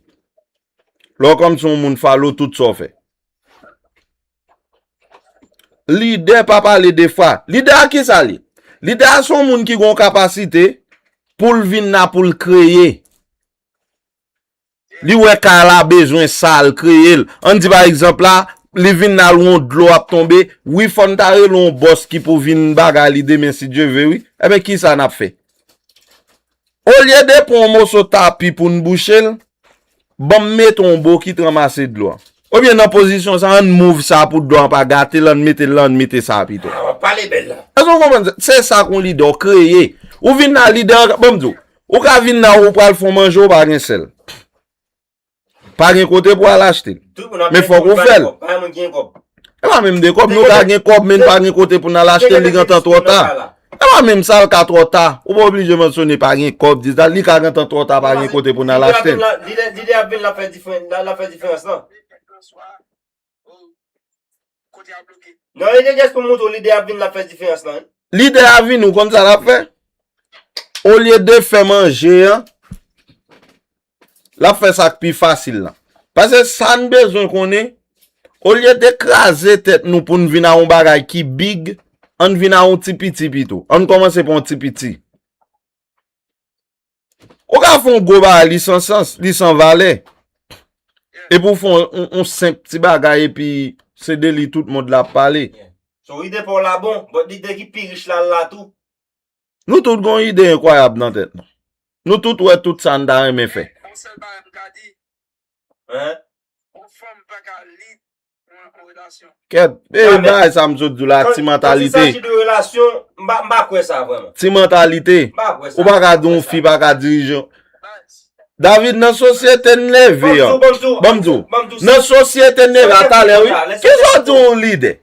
Lè w kòmsi yon moun follow tout sa w fè. Lidè pa pale de fwa. Lidè a kisa li? Lidè a se yon moun ki gen yon kapasite pou l vin la pou l kreye. Li wè kay la bezwen sa, l kreye l. Ann di pa egzanp la, li vin la, l wè yon dlo ap tonbe. Wi, fò n ta rele yon bòs ki pou vin bagay li demen, si Dye ve, wi. Enben, kisa n ap fè? Olye de pran yon moso tapi pou n bouche l, ban m mete yon bokit ranmase dlo a. Oubyen nan pozisyon sa, ann move sa pou dlo a pa gate l, ann mete l la, ann mete sa pito. Ah, w ap pale bèl la. Èske w konprann sa? Se sa k yon lidè, w kreye. Ou vin la, lidè an, ban m di w, ou ka vin la, ou pral fè yon manje, ou pa gen sèl. Pa gen kote pou al achte l. Men fòk ou fè l. E pa menm de kòb, nou ka gen kòb, men n pa gen kote pou n al achte l, li gentan twò ta. E pa menm sa, l ka twò ta. Ou pa oblije mansyone pa gen kòb, di sa, li ka gentan twò ta, pa gen kote pou n al achte l. Lidè ap vin, l ap fè diferan-, l ap fè diferans lan. Non, e de jès pou montre w lidè ap vin, l ap fè diferans lan, wi. Lidè a vin, ou konn sa l ap fè? Olye de fè manje an, l ap fè sa k pi fasil lan. Paske sa n bezwen konnen, olye de kraze tèt nou pou n vin a yon bagay ki big, ann vin a yon ti piti pito. Ann kòmanse pa yon ti piti. Ou ka fè yon gwo bagay, li san sans, li san valè. Epi w fè yon, yon, yon senp ti bagay, epi se de li tout mond la ap pale. So, ide pa w la bon, but ide ki pi rich la, l la tou. Nou tout gon ide enkwayab nan tèt nou. Nou tout wè tout sa n ta renmen fè. Kèt, e bagay sa m sot di w la, ti mantalite. Ti mantalite. Ou pa ka di yon fi pa ka dirije. David, nan sosyete n leve an. Ban m di w. Nan sosyete n leve a talè, wi. Kisa w di yon lidè?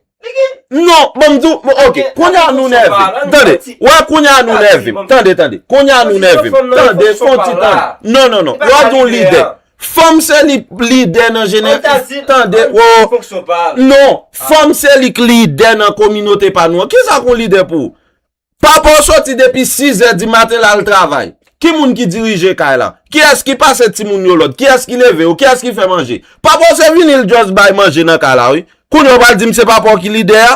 Non, ban m di w, ok, kounye a nou nève. Tande, wè kounye a nou nève. Tande, tande. Kounye a nou nève. Tande, fon ti tande. Non, non, non. Lè w di yon lidè. Fanm se li lidè nan jene-, tande, wo. Non, fanm se li k lidè nan kominote pa nou an. Kisa k yon lidè pou ou? Papa w soti depi sizè di maten l al travay. Ki moun ki dirije kay la? Kiyès ki pase timoun yo lòd? Kiyès ki leve yo? Kiyès ki fè manje? Papa w se vini l just bay manje nan kay la, wi. Kounye a w pral di m se papa w ki lidè a?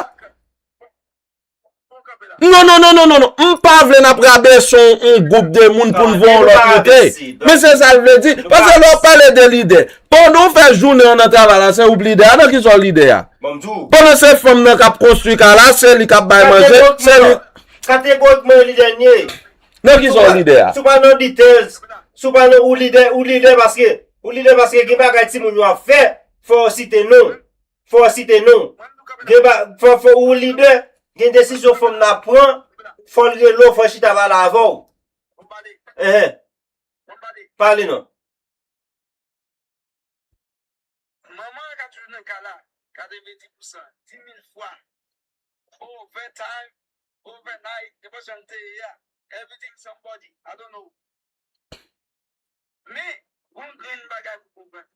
Non, non, non, non, non, non. M pa vle n ap rabese yon, yon gwoup de moun pou n voye yon lòt kote. Men se sa l vle di. Paske lè w ap pale de lidè, pandan w fè jounen an nan travay la, se ou k lidè a, nan kisa w lidè a? Pandan se fanm nan k ap konstwi kay la, se li k ap bay manje, se li. Kategorikman, lidè n ye. Nan kisa w lidè a? Si w pa nan details, si w pa nan ou lidè, ou lidè paske, ou lidè paske gen bagay timoun yo ap fè, fò w site non. Fò w site non. Gen ba-, fò, fò ou lidè, gen desizyon fanm nan ap pran, fò l rele w, fò l chita pale avè w. Enhen. Pale non. Manman an ka toujou nan kay la, katrevenndis pousan, di mil fwa. Overtime, overnight, nenpòt jan l te ye a. Everything somebody, I don't know. Men, gon grenn bagay pou konprann.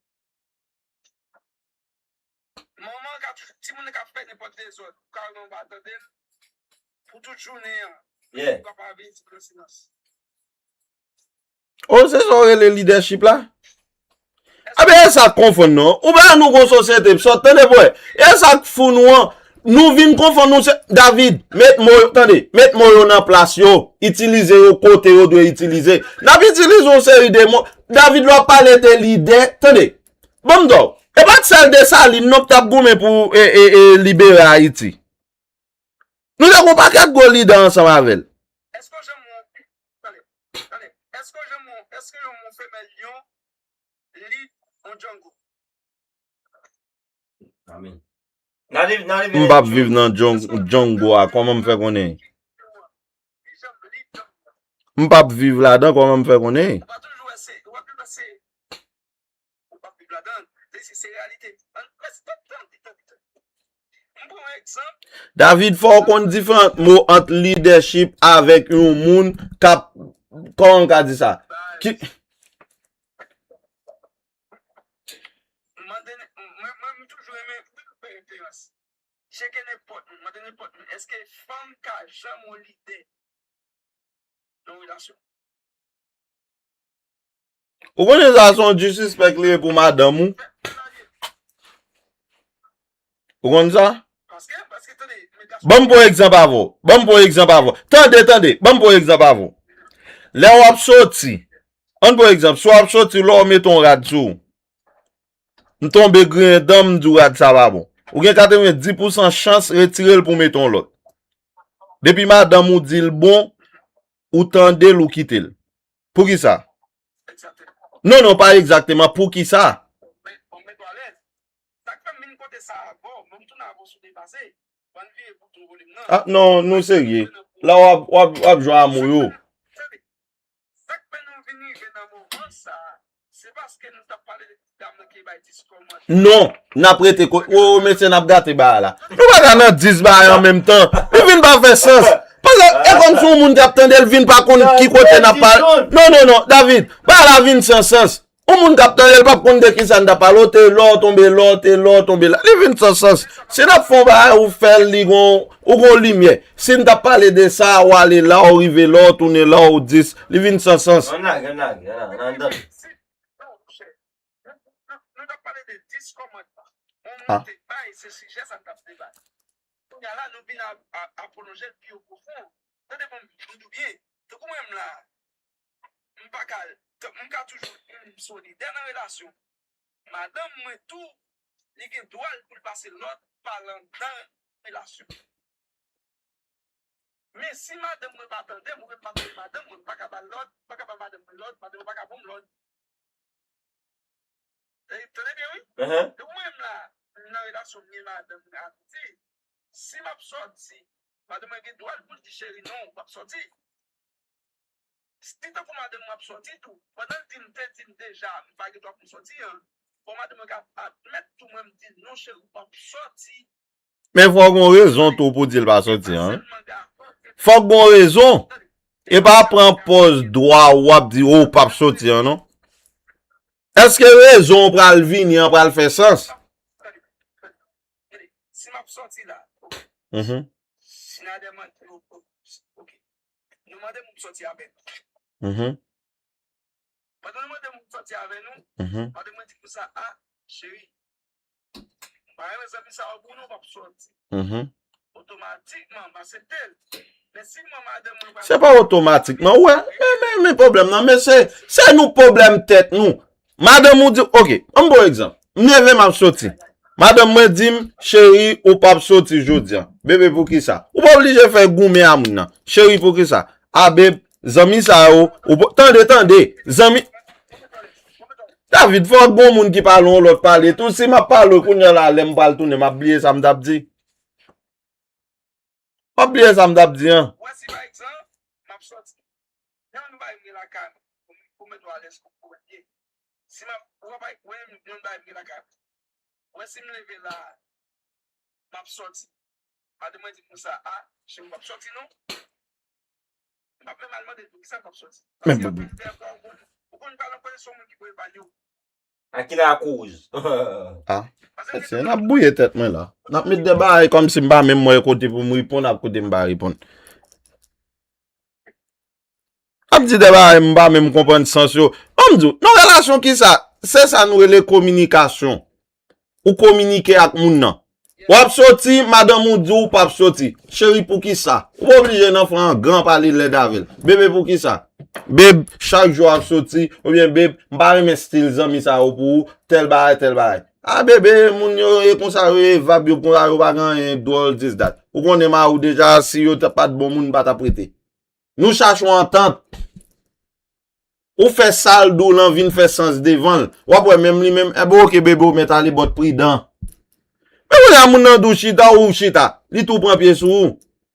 Manman ka toujou, timoun nan ka fè nenpòt dezòd, ou ka wè manman pa tande l, pou tout jounen an, ou ka pa vin di nan silans. Oh, se sa w rele lidèchip la? Ebyen, e sa k konfonn nou. Ou pa nou gon sosyete, sòt tande bwè. E sa k fou nou an. Nou vin konfonn nou se, David, met mo yo, tande, met mo yo nan plas yo, itilize yo kote yo dwe itilize. N ap itilize yon seri de mo. David, lè w ap pale de lidè, tande, ban m di w, e pa t sèl Desalin non k t ap goumen pou, e, e, e, libere Ayiti. Nou te gon pakèt gwo lidè ansanm avè l. Èske w janm wè, tande, tande, èske w janm wè, èske yon femèl lyon li yon Django? Amen. M p ap viv nan Djang-, Django a, kòman m fè konnen? M p ap viv ladan, kòman m fè konnen? Ou p ap viv ladan, se, se, se reyalite. Ann, mèsi, tande, tande, tande. M pran yon egzanp. David, fò w konn diferan mo ant lidèchip avèk yon moun k ap, kòman m ka di sa? Ki... Mande, mwen, mwen, m toujou renmen fè referans. Tcheke nenpòt moun, mande nenpòt moun, èske fanm ka janm yon lidè nan relasyon? Ou konnen sa se yon disrespect li ye pou madanm ou? Ou konn sa? Ban m pran egzanp avè w. Ban m pran egzanp avè w. Tande, tande. Ban m pran egzanp avè w. Lè w ap soti, ann pran egzanp, si w ap soti, lè w mete yon rad sou ou, m tonbe griyen dan m, m di w rad sa pa bon. Ou gen katrevenndis pousan chans retire l pou w mete yon lòt. Depi madanm ou di l bon, ou tande l, ou kite l. Poukisa? Non, non, pa egzakteman. Poukisa? Ah, non, nou serye. La w ap, w ap, w ap jwe a mo yo. Sa k fè nou vin rive nan moman sa a, se paske nou t ap pale de ti dam nan ki bay dis kòmantè. Non, n ap rete ko-, o, mesye, n ap gate bagay la. Nou pa ka nan dis bagay an menm tan. Li vin pa fè sans. Paske e kòmsi yon moun k ap tande l vin pa konn ki kote n ap pale. Non, non, non, David, bagay la vin san sans. Yon moun k ap tande l p ap konn de kisa n t ap pale. Ou te la, w tonbe la, w te la, w tonbe la. Li vin san sans. Si n ap fè yon bagay, ou fè l, li gon, ou gon limyè. Si n t ap pale de sa, w ale la, w rive la, w tounen la, w dis, li vin san sans. Ann lage, ann lage, ann lage, ann lage. Non, monchè. Nou, nou, nou, nou t ap pale de dis kòmandman. Yon moun te bay, se sijè sa n t ap debate. Kounye a la, nou vin a, a, a pwolonje l pi yo pwofon. Tande bon, m di w byen. Tankou mwen menm la, m pa ka, m ka toujou di m solidè nan relasyon. Madanm mwen tou, li gen dwa l pou l pase lòd palan nan relasyon. Men si madanm mwen pa tande m, oubyen m pa tande madanm mwen, m pa ka ba l lòd, m pa ka ba madanm mwen lòd, madanm mwen pa ka ban m lòd. Tande byen, wi. Donk, mwen menm la, nan relasyon mwen madanm mwen ak li. Si m ap sòti, madanm mwen gen dwa l pou l di cheri non, ou p ap sòti. Si tankou madanm mwen ap sòti tou, pandan l di m te di m deja m pa gen dwa pou m sòti an, fò madanm mwen ka admèt tou mwen m di non cheri ou p ap sòti. Men fò gen rezon tou pou di l pa sòti an. Fòk gen rezon. E pa pran pòz dwa w ap di ou p ap sòti an non. Èske rezon w pral vini an pral fè sans? Si m ap sòti la, Mhm, si Nader mande, ok, nou mande moun sòti avè nou. mhm. Pandan nou mande moun sòti avè nou, Mhm, mande mwen di konsa, a, cheri, m pa renmen zanmi sa yo pou nou, w ap sòti. mhm. Otomatikman, m aksepte l. Men si mwen madanm mwen pa Se pa otomatikman, wè. Men, men, men pwoblèm nan, men se, se nou pwoblèm tèt nou. Madanm ou di, ok, ann pran egzanp. M leve m ap soti. Madanm mwen di m, cheri, ou p ap soti jodi a. Bebe, poukisa? Ou pa oblije fè goumen a moun nan. Cheri, poukisa? A beb, zanmi sa yo, ou pa, tande, tande, zanmi. David, fòk gon moun ki pale yon lòt pale tou. Si m ap pale kounye a la, lè m pral tounen, m ap bliye sa m t ap di. M ap bliye sa m t ap di an. Wè si pa egzanp, m ap sòti. Gen yon bagay m gen lakay mwen, pou m, pou m mete w alèz, pou, pou mwen byen. Si m ap, ou pa, wè yon bagay m gen lakay mwen. Wè si m leve la, m ap sòti. Madanm mwen di konsa, a, cheri, m ap sòti non. M ap menm al mande l poukisa m ap sòti. Men Paske bon. Apèl fè ankò, ou konn, ou konn pale ankò se yon moun ki pou epanye w. A ki lakoz? Ah, mesye, n ap bouye tèt mwen la. N ap met de bagay kòmsi m pa menm wè kote pou m reponn ak kote m pa reponn. Ap di de bagay m pa menm konprann sans yo. Ban m di w, nan relasyon ki sa? Se sa nou rele kominikasyon. Ou kominike ak moun nan. W ap soti, madanm ou di w p ap soti. Cheri, poukisa? Ou pa oblije nan fè yon gran pale lèd avè l. Bebe, poukisa? Beb, chak jou w ap soti, oubyen beb, m pa renmen stil zanmi sa yo pou ou, tèl bagay, tèl bagay. A bebe, moun yo e konsa yo ye, vab yo konsa yo pa gen anyen dwòl, this, that. Ou konnen mari w deja, si yo t ap pa t bon moun, m pa t ap rete. Nou chache yon antant. Ou fè sa l di w lan vin fè sans devan l. W ap wè menm li menm, enben ok bebe, ou mèt ale but pridan. Men kounye a moun nan di w chita, ou chita. Li tou pran pye sou ou.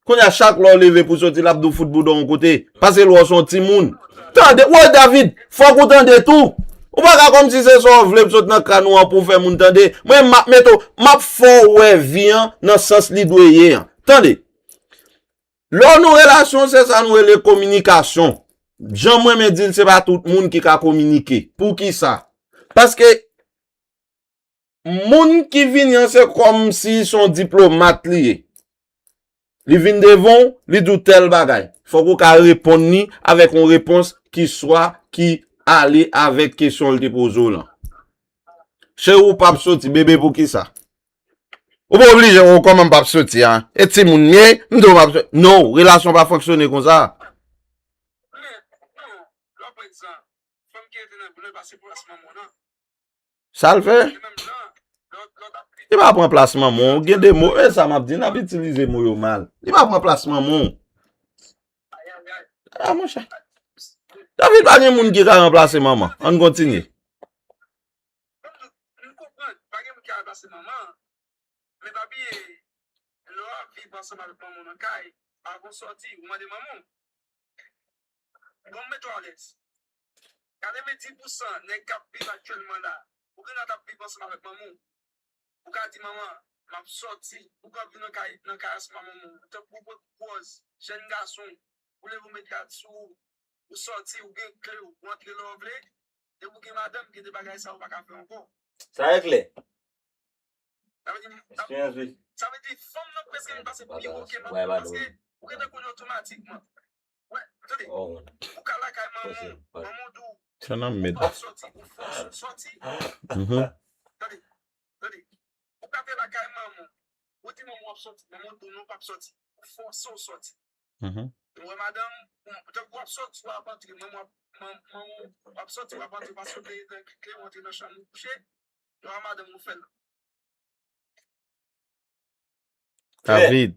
Kounye a chak lè w leve pou soti, l ap di w fout bouda w yon kote. Paske l wè w se yon timoun. Tande, woy David, fòk ou tande tou. Ou pa ka kòmsi se sa w vle pou sot nan kràn ou an pou w fè moun tande. Mwen, m ap mete w, m ap fè w wè vi an nan sans li dwe ye an. Tande. Lè w nan relasyon, se sa nou rele kominikasyon. Jan mwen renmen di l, se pa tout moun ki ka kominike. Poukisa? Paske moun ki vini an, se kòmsi se yon diplomat li ye. Li vin devan w, li di w tèl bagay. Fòk ou ka reponn li avèk yon repons ki swa ki ale avèk kesyon l te poze w lan. Cheri, ou p ap soti, bebe, poukisa? Ou pa oblije, o, kòman m p ap soti a? E timoun m ye, m di w m ap soti. Non, relasyon pa fonksyone konsa. Men, non, lè w pran egzanp, fanm ki rete nan vilaj pase pou plas manman w nan. Sa l fè? Se menm jan, lè w, lè w t ap Li pa pran plas manman w. Gen de mo, e sa m ap di, n ap itilize mo yo mal. Li pa pran plas manman w. Ayayay. A, monchè. David, pa gen moun ki ka ranplase manman. Ann kontinye. M konprann, pa gen moun ki ka ranplase manman. Men pa bliye, lè w ap viv ansanm avèk manman w nan kay, avan w sòti, ou mande manman w. Bon, m mete w alèz. Katrevenndis pousan nèg k ap viv aktyèlman la, ou genlè t ap viv ansanm avèk manman w. Ou ka di, manman, m ap sòti. Ou ka viv nan kay, nan kay ansanm ak manman w. Tankou w pran pòz jèn gason, ou leve w met rad sou ou, ou sòti, ou gen kle w, ou antre lè w vle. Depi w gen madanm, gen de bagay sa ou pa ka fè ankò. Sa e klè. Sa vle di, sa, Esperans, wi. Sa vle di, fanm nan prèske vin pase pi wo ke manman Bagay, paske ou gentan konnen otomatikman. Wè, tande, Oh, ou ka lakay manman Pase, w, pase. manman w di w, Se nan ou med. pa sòti, ou fòse w sòti. Mhm. Tande, tande. Ou ka te lakay manman w, ou di manman w ap sòti, manman w di w non, w p ap sòti. Ou fòse w sòti. Mhm. Ou wè madanm, tankou w ap sòti, w ap antre, manman w ap, man- manman w ap sòti, w ap antre, paske w te nan kle, w antre nan chanm ou kouche, lè w wè madanm ou fè l. David,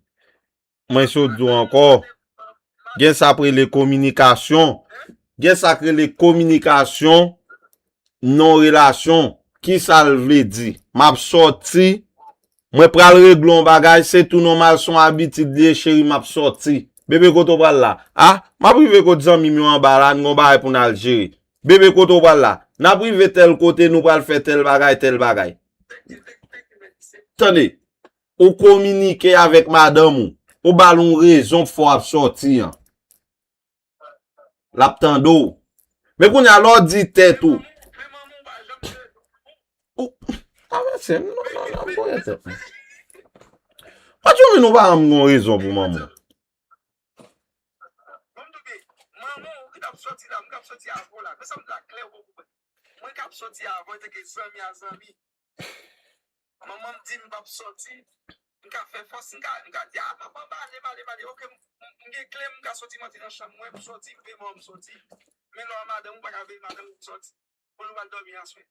mwen sot di w ankò, gen sa k rele kominikasyon. Gen sa k rele kominikasyon nan relasyon. Ki sa l vle di? M ap sòti, Mwen pral regle yon bagay, se tou nòmal, se yon abitid li ye, cheri, m ap sòti. Bebe, kote w pral la? A, m ap rive kot zanmi m yo anba la, n gon bagay pou n al jere. Bebe, kote w pral la? N ap rive tèl kote, nou pral fè tèl bagay, tèl bagay. Tande, ou kominike avèk madanm ou, ou ba l yon rezon pou fè w ap sòti an. L ap tande w. Men kounye a, lè w di tèt ou, ou, a, mesye, non, non, non, voye tèt mwen. What you mean ou pa janm gen yon rezon pou manman w? Manman w ki t ap sòti la, m t ap sòti avè w la. Men sa m di la klè, ou konprann. Mwen k ap sòti avè w, te gen zanmi a zanmi. Manman m di m p ap sòti. M ka fè fòs, m ka, m ka di, a, manman, m ale, m ale, m ale. Oke, m, m, m gen kle m, m ka sòti, m antre nan chanm mwen, m sòti, m veye manman m sòti. Men lè w a madanm ou, pa ka veye madanm ou sòti. Pou nou pral dòmi aswè.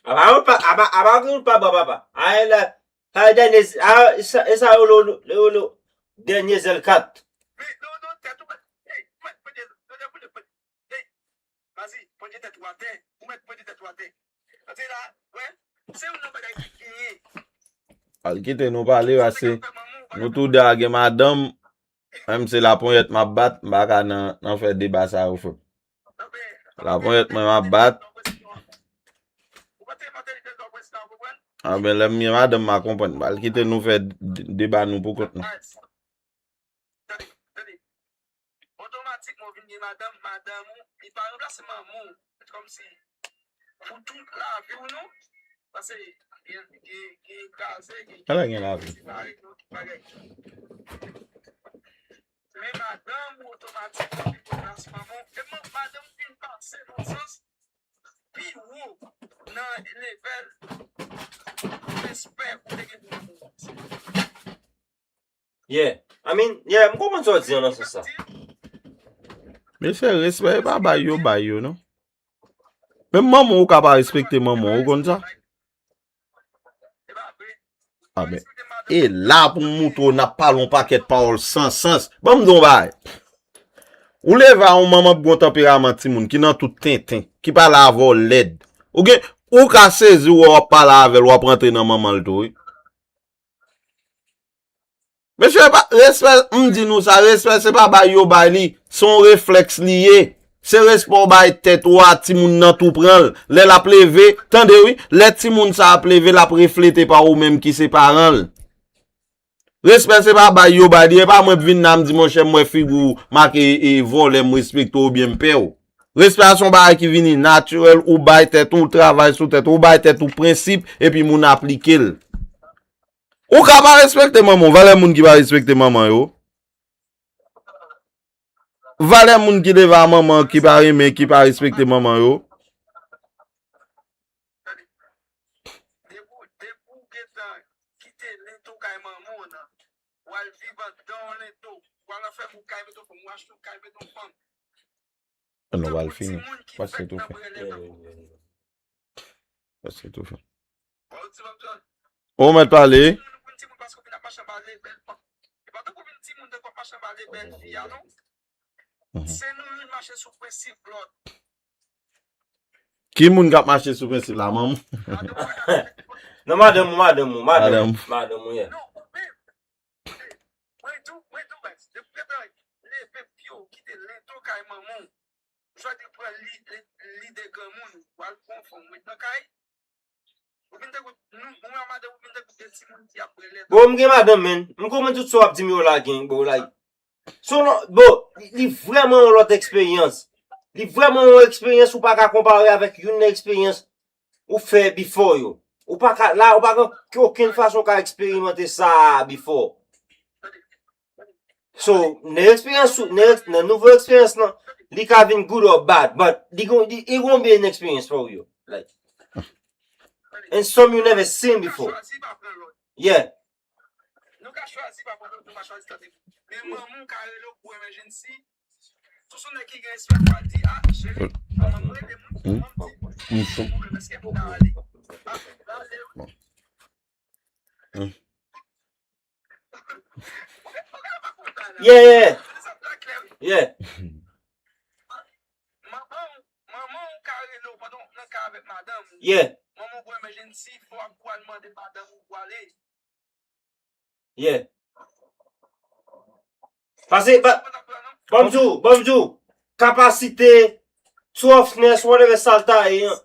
Apa ou pa, apa, apa ou pa bò papa? A, e la, sa e dènye, a, e sa, e sa yo lo, lo, lo, dènye zèl kat. Men, non, non, tèt ou pa, hey, mwen, mwen, mwen, mwen, mwen, hey, Mazi, pote tèt ou atè. Ou mèt pote tèt ou atè. Paske la, wè, se youn nan bagay ki genyen. Al kite nou pale, paske nou tou de a gen madanm, menm se laponyèt m ap bat, m pa ka nan, nan fè deba sa yo, frè. Laponyèt mwen m ap bat. A ben, lè m gen madanm, m a konprann. Al kite nou fè d-, deba nou pou kont nou. Otomatikman, ou vin gen madanm, madanm ou, li pa ranplase manman w. Se kòmsi, pou tout lavi w, non? Paske gen, gen, gen kraze, gen, ala gen lavi, separe, gen tout bagay. Men madanm ou otomatikman vin ranplase manman w. E man-, madanm ou vin pase nan sans pi wo nan level respè ou te gen pou manman w. Yeah. I mean, yeah, m konprann sa w di an nan sans sa. Mesye, respè e pa bay yo bay yo, non. Menm manman w ka pa respekte manman w, ou konn sa? A men, e la pou m moutre w, n ap pale yon pakèt pawòl san sans. Ban m di w yon bagay. Ou leve a yon manman ki gen yon tanperaman timoun, ki nan tout tenten, ki pale avè w lèd. Ou gen, ou ka sezi, w wè w ap pale avè l, w ap rantre nan manman l tou, wi. Mesye, pa, respè, m di nou sa, respè se pa bay yo bay li, se yon reflèks li ye. Se respè w bay tèt ou a, timoun nan tou pran l. Lè l ap leve, tande wi, lè timoun sa ap leve, l ap reflete pa ou menm ki se paran l. Respè se pa bay yo bay li, e pa mwen k vin la m di, monchè, m wè figi w make, e, vòlè, m respekte w oubyen m pè w. Respè a se yon bagay ki vini natirèl, ou bay tèt ou, ou travay sou tèt ou, ou bay tèt ou prensip, epi moun aplike l. Ou ka pa respekte manman w, valè moun ki pa respekte manman yo. Valè moun ki leve a manman ki pa renmen, ki pa respekte manman yo. Depi w, depi w gentan kite lento kay manman w nan, w al viv anndan yon lento, w al nan fè pou kay mete yon fanm, w achte yon kay mete yon fanm. Non, w al fini. Paske tou fè. Paske tou fè. Ou mèt pale. Mhm. Ki moun k ap mache sou prensip la, manman? Non, madanm ou, madanm ou, madanm, madanm ou, yeah. Ou chwazi pran li, li, lide granmoun, ou al pran fanm, ou met nan kay. Ou vin tankou, nou, ou menm madanm, ou vin tankou de timoun ki ap pran lè. Bon, m gen madanm, men. M konprann tout sa w ap di m yo la, gang, bro, like. So, non, bro, li, li vrèman yon lòt eksperyans. Li vrèman yon eksperyans ou pa ka konpare avèk youn nan eksperyans ou fè before yo. Ou pa ka, la, ou pa gen okenn fason ou ka eksperimante sa before. So, nan eksperyans ou, nan, nan nouvo eksperyans lan, li ka vin good or bad, but li gon, li, it won't be an experience for you. Like, and some you never seen before. Yeah. Nou ka chwazi pa pran lòt, nou ka chwazi tande. Men manman w ka rele w pou emergency. Sou sou nèg ki gen respè pou al di, a, cheri, manman m rele m, wi, manman m di, si w vle, èske m ka ale? A, m ka ale, wi. Yeah, yeah, yeah. Yeah. Manman w, manman w ka rele w pandan w nan kay avèk madanm ou. Yeah. Manman w pran Imajine si fò ap pral mande madanm ou pwale. Yeah. Pase, ba, ban m di w, ban m di w, kapasite, toughness, whatever sa l ta ye an.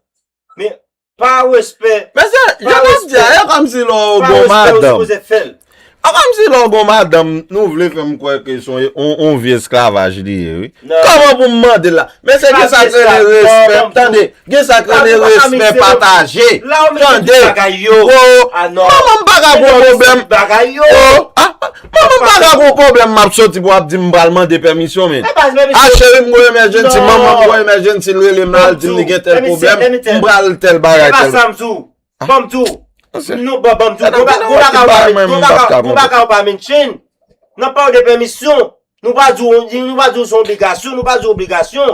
Men, pa respè. Mesye, jan m ap di a, e kòmsi lè w gon madanm. E kòmsi lè w gon madanm, nou vle fè m kwè ke se yon, yon, yon vye esklavaj li ye, wi. Kòman pou m mande l la? Mesye, gen sa k rele respè. Tande, gen sa k rele respè pataje. Tande. Manman m pa ka gon pwoblèm. Manman m pa ka gon pwoblèm, m ap soti pou ap di m pral mande pèmisyon, men. A cheri, m gon emergency, manman m gon emergency, l rele m la, l di m li gen tèl pwoblèm, m pral tèl bagay, tèl bagay. Ban m di w. Non, ban, ban m di w. Gon bagay ou pa mention. Nan pale de pèmisyon, nou pa di w, nou pa di w se yon obligasyon, nou pa di w obligasyon.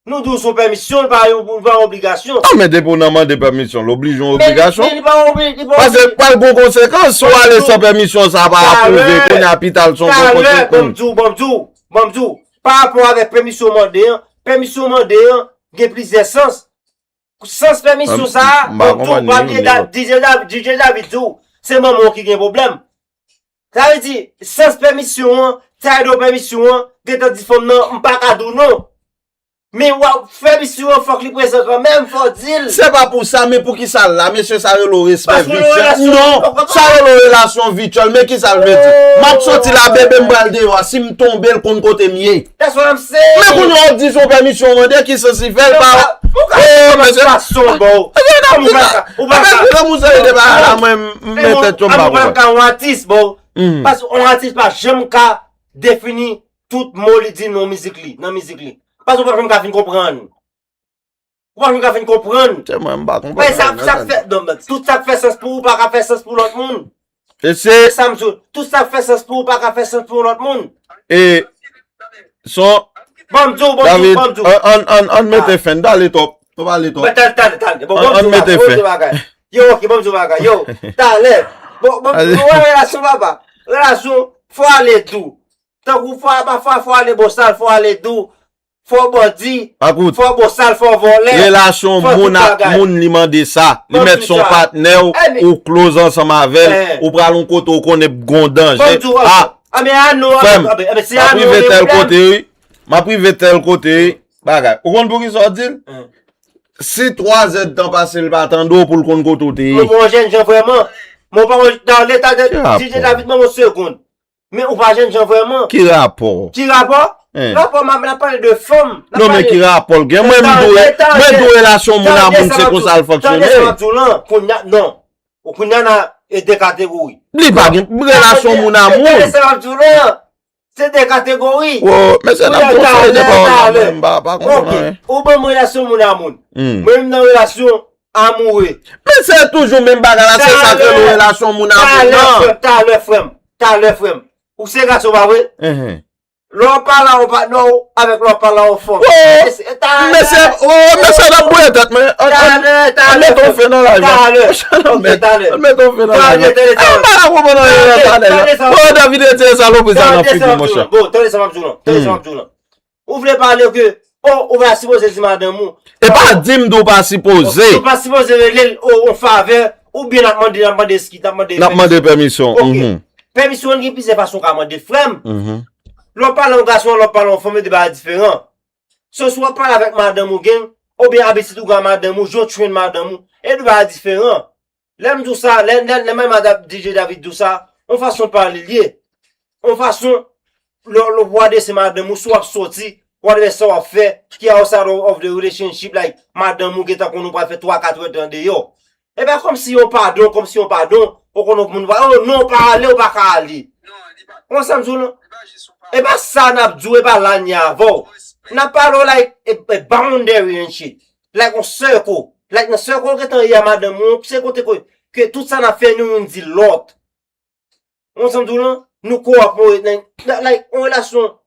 Nou di w se yon pèmisyon, nou pa yon, nou pa yon obligasyon. Non, men depi w nan mande pèmisyon, l oblije yon obligasyon. Men li pa yon obli-, li pa yon obli- Paske pral gon konsekans, si w ale san pèmisyon, sa pa apwouve, kounye a pita l se yon gwo konsekans. Ban m di w, ban m di w, ban m di w. Pa rapò avèk pèmisyon w mande an, pèmisyon w mande an, gen plizyè sans. Sans pèmisyon sa a, m pa konprann li menm, D J David, D J David di w, se manman w ki gen pwoblèm. Sa vle di, sans pèmisyon an, title pèmisyon an, gentan di fanm nan, m pa ka di w non. Men w ap fè misyon an, fòk li prezan kanmenm, fò w di l. Se pa pou sa, men poukisa l la, mesye, sa rele w respè vityèl. Non, sa rele w relasyon vityèl, men kisa l vle di? M ap soti la, bebe m pral deyò a, si m tonbe, l konn kote m ye. That's what I'm saying. Men kounye a w ap di se yon pèmisyon w mande, ki sansi fè l pa. Ou ka, ou ka, ou ka, ou pa ka, ou pa ka, ou pa ka yon atis, bro. Paske yon atis pa janm ka defini tout mo li di nan mizik li, nan mizik li. Paske ou pa janm ka fin konprann. Ou pa janm ka fin konprann. Se mwen, m pa konprann. Sa, sa fè, non, men tout sa k fè sans pou ou pa ka fè sans pou lòt moun. E se sa m di w. Tout sa k fè sans pou ou pa ka fè sans pou lòt moun. E son. Ban m di w, ban m di w, ban m di w. An, an, an, an mete fen, n pale twòp. Nou pale twòp. Talè, talè, talè. Bon, ban m di w bagay, ban m di w bagay. Yo, ok, ban m di w bagay. Yo, talè. Bon, bon, bon, relasyon papa. Relasyon, fò ale dou. Tankou fò, pafwa, fò ale bosal, fò ale dou. Fò bandi, fò bosal, fò vòlè, relasyon moun ak moun, li mande sa. Li mèt se yon patnè w, ou close ansanm avè l, ou pral yon kote ou konnen gon danje. A, frè m, m ap rive tèl kote, wi. M ap rive tèl kote, wi. Bagay. Ou konn poukisa w di l? Si twa zèdtan pase, l pa tande w pou l konn kote w te ye. Mwen pa yon jènjan vrèman. Mwen pa yon, nan leta de D J David, ban m yon segonn. Men ou pa jènjan vrèman. Ki rapò? Ki rapò? Rapò, m ap, n ap pale de fanm. Non, men ki rapò l gen? Mwen, m di w, mwen di w relasyon moun a moun, se konsa l fonksyone. Tande sa m ap di w lan, kounye a, non. Ou kounye a nan e de kategori. Li pa gen relasyon moun a moun. Tande sa m ap di w lan. Se de kategori. Wo, mesye, n ap konseye de pawòl la, mwen, m pa, pa konprann anyen. Ou ban m relasyon moun a moun. Mwen menm nan relasyon amoure. Men se toujou menm bagay la, se sa k rele relasyon moun a moun nan. Talè, frè m, talè, frè m, talè, frè m. Ou se gason, pa vre? Lè w pale a yon patnè w, avèk lè w pale a yon fanm. Mesye, mesye, n ap bouye tèt mwen. An, an, an mete yon fen nan live la. An mete yon fen nan live la. An, m pa ka konprann anyen nan talè la. Wo, David, retire salopri sa nan figi m, monchè. Bon, tande sa m ap di w lan. Tande sa m ap di w lan. Ou vle pale ke, o, ou pa sipoze di madanm ou. E pa di m di w pa sipoze. Ou pa sipoze rele l, o, yon favè, oubyen n ap mande, n ap mande eskis, n ap mande pèmisyon. N ap mande pèmisyon. Pèmisyon an gen plizyè fason w ka mande, frè m. Lè w pale yon gason, lè w pale yon fanm, e de bagay diferan. So, si w ap pale avèk madanm ou, gang, oubyen abitid ou gen a madanm ou, jan w train madanm ou, e de bagay diferan. Lè m di w sa, lè, lè, lè Mad-, D J David di w sa, yon fason pale l ye. Yon fason, lè, lè w adrese madanm ou, si w ap soti, whatever sa w ap fè, ki outside of, of the relationship, like, madanm ou gentan konnen w pral fè twa, kat èdtan deyò. E pa kòmsi yon padon, kòmsi yon padon, ou konnen yon moun pa, oh non, pa ale, ou pa ka ale. Ou konn sa m di w lan? E pa sa n ap di w, e pa la n ye avè w. N ap pale w, like, a, a boundary and shit. Like, yon circle. Like, nan circle ou gentan ye a madanm ou, se kote ke, ke tout sa n ap fè, nou youn di lòt. Ou konn sa m di w lan? Nou kowopere nan, nan, like, yon relasyon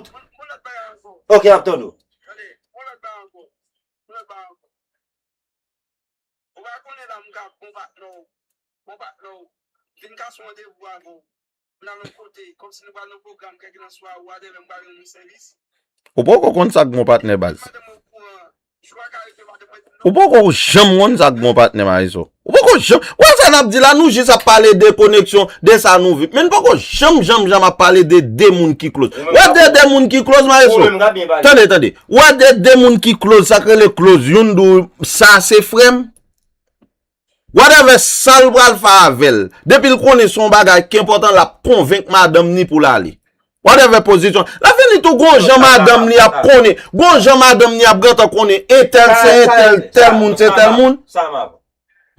bout. Ok, m ap tann ou. Ou pa konnen la m ka bon patnè w, bon patnè w, vin kase yon randevou avè w, pou n al yon kote, kòmsi nou pral nan pwogram, kèlkelanswa, whatever, m pral rann yon sèvis. Ou poko konn sa k bon patnè baz. Madanm mwen okouran, jou a ka rive, madanm mwen di non. Ou poko janm konn sa k bon patnè Mayizo. Ou poko janm, wè sa n ap di la, nou jis ap pale de koneksyon, de sa nou viv. Men n poko janm, janm, janm ap pale de de moun ki close. Wè de de moun ki close Mayizo. Tande, tande. Wè de de moun ki close, sa k rele close. Youn di w, sa se frè m. Whatever sa l pral fè avè l. Depi l konnen se yon bagay ki enpòtan, l ap konvenk madanm ni pou l ale. Whatever pozisyon. Lè fini tou, gon jan madanm li ap konnen. Gon jan madanm li ap gentan konnen. Entèl se entèl, tèl moun se tèl moun.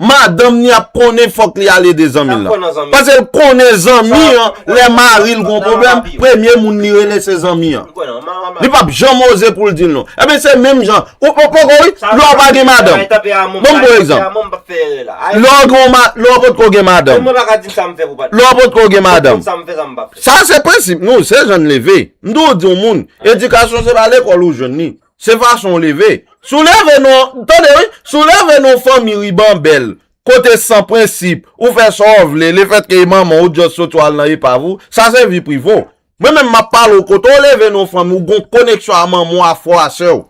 Madanm ni ap konnen fòk li ale de zanmi l lan. Paske l konnen zanmi an, lè mari l gon pwoblèm, premye moun li rele se zanmi an. Li p ap janm oze pou l di l non. Ebyen, se menm jan. Ou, ou poko wi, lè w pa gen madanm. Ban m pran egzanp. Lè w gen yon ma-, lè w potko gen madanm. Lè w potko gen madanm. Sa se prensip nou, se jan n leve. M toujou di yon moun, edikasyon se pa lekòl ou jwenn li. Se fason w leve. Si w leve nan, tande wi, si w leve nan yon fanmi ribanbèl, kote san prensip, ou fè sa w vle, lefètke e manman w, ou just soti w al nan epav ou, sa se vi prive w. Mwen menm m ap pale w kote w leve nan yon fanmi, ou gon koneksyon a manman w, a frè w, a sè w.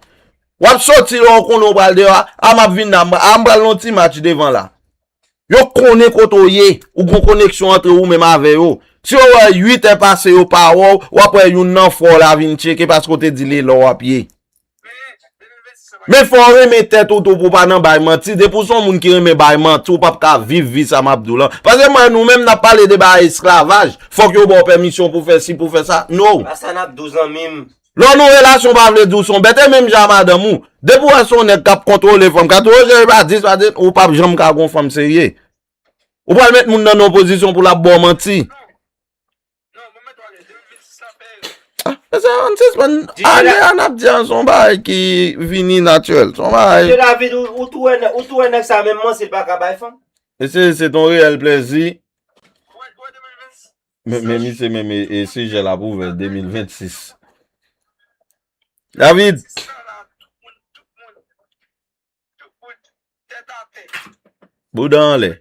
W ap soti lè w konnen w pral deyò a, a m ap vin la, a m pral nan yon ti match devan la. Yo konnen kote w ye, ou gon koneksyon antre ou menm avè yo. Si yo wè uit è pase yo pa wè w, w ap wè youn nan frè w la vin tcheke paske w te di l e la w ap ye. Men fò w renmen tèt ou tou pou w pa nan bay manti. Depi w se yon moun ki renmen bay manti, ou p ap ka viv vi sa m ap di w lan. Paske mwen, nou menm n ap pale de bagay esklavaj. Fòk yo ba w pèmisyon pou fè si, pou fè sa. No. Pa sa n ap di w zanmi m. Lè w nan yon relasyon pa vle di w se yon bèt, e menm jan a madanm ou. Depi w wè se yon nèg k ap kontwole fanm, ka di w, o, jere pa di, pa di, ou p ap janm ka gon fanm serye. Ou pral met moun nan nan yon pozisyon pou l ap ba w manti. Ah, mesye, ann sispann ane a n ap di an, se yon bagay ki vini natirèl. Se yon bagay. D J David, ou, ou tou wè nè-, ou tou wè nèg sa menm manti, l pa ka bay fanm? Mesye, se ton reyèl plèzi. Men, men misye menm e, e sijè l ap ouvè de mil vennsis. David. Bouda anlè.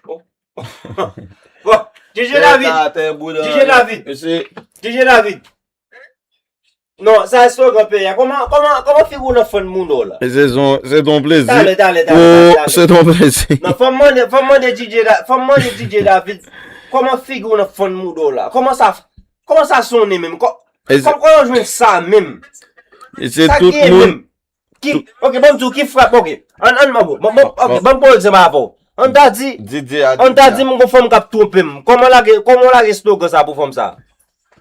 Oh. Bon, D J David. D J David. D J David. Non, sa slogan peyi a. Kòman, kòman, kòman figi w nan fann mouda w la? E se ton, se ton plezi. Talè, talè, talè, talè, talè. Se ton plezi. Non, fò m mande, fò m mande D J Da-, fò m mande D J David, kòman figi w nan fann mouda w la? Kòman sa, kòman sa sonnen menm? Kò-, kò-, kòman w jwenn sa menm? E se tout moun. Ki, ok, ban m di w ki frap, ok. Ann, ann, ban m, ban m, ok, ban m pran egzanp avè w. Ann ta di, ann ta di m gon fanm k ap twonpe m. Kòman lage, kòman w lage slogan sa pou fanm sa?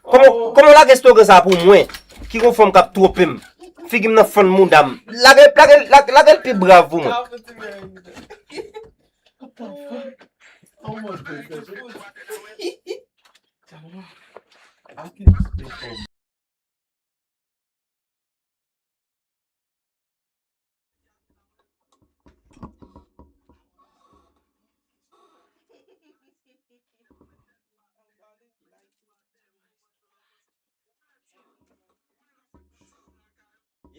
Kòman, kòman w lage slogan sa pou mwen? Ki gon fanm k ap twonpe m. Figi m nan fann mouda m. Lage, lage, lage, lage l pi brav pou mwen.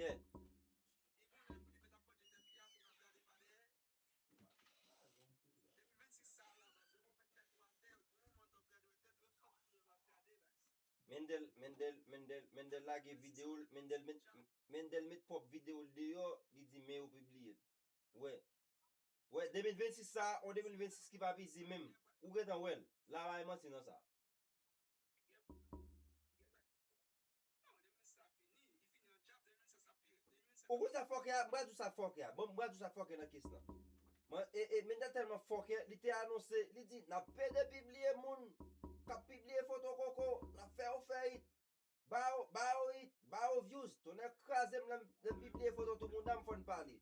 Yeah. Mendel, Mendel, Mendel, Mendel lage videyo l, Mendel met, Mendel met pwòp videyo l deyò, li di men yo pibliye l. Wè. Wè, de mil vennsis sa, yon de mil vennsis ki pa vize menm. Ou gentan wè l. La pa gen manti nan sa. Ou konn sa fòkè a? M pral di w sa fòkè a. Bon, m pral di w sa fòkè nan kes lan. Mwen, e, e, Mendel tèlman fòkè, li te anonse, li di, "N ap pede pibliye moun k ap pibliye foto koko, n ap fè yo fè it. Ba yo, ba yo it, ba yo views." Tonnè kraze m, lè m, lè m pibliye foto tout moun, dam fò n pale.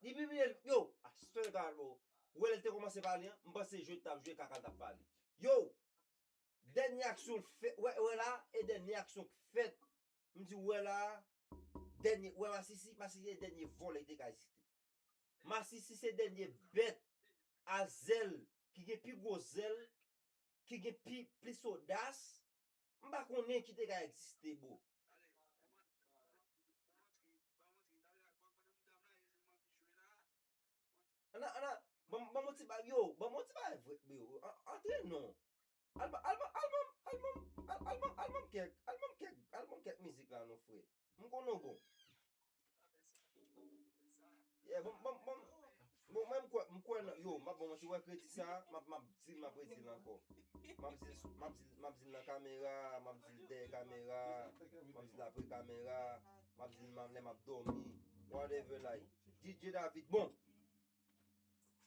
Li pibliye l, yo, I swear to God, bro. Ou wè lè l te kòmanse pale an, m panse jwe t ap jwe, kaka l t ap pale. Yo, dènye aksyon l fè, wè, wè la, e dènye aksyon k fèt. M di, wè la, dènye, wè Masisi, Masisi se dènye vòlè ki te ka egziste. Masisi se dènye bèt a zèl, ki gen pi gwo zèl, ki gen pi, plis odas. M pa konnen ki te ka egziste, bro. Ann, ann, ban, ban m yon ti bagay, yo, ban m yon ti bagay vre, yo. An-, antre non. Al ban, al ban, al ban, al ban, al, al ban, al ban m kèk, al ban m kèk, al ban m kèk mizik la non, frè. M konn nou bon. Yeah, bon, bon, bon. Bon, mwen m kwè, m kwè nan, yo, m ap ban w manti, wè kredi sa, m ap, m ap di l, m ap redi l ankò. M ap di l, m ap di l, m ap di l nan kamera, m ap di l dèyè kamera, m ap di l apre kamera, m ap di l m ap, lè m ap dòmi, whatever, like. D J David, bon.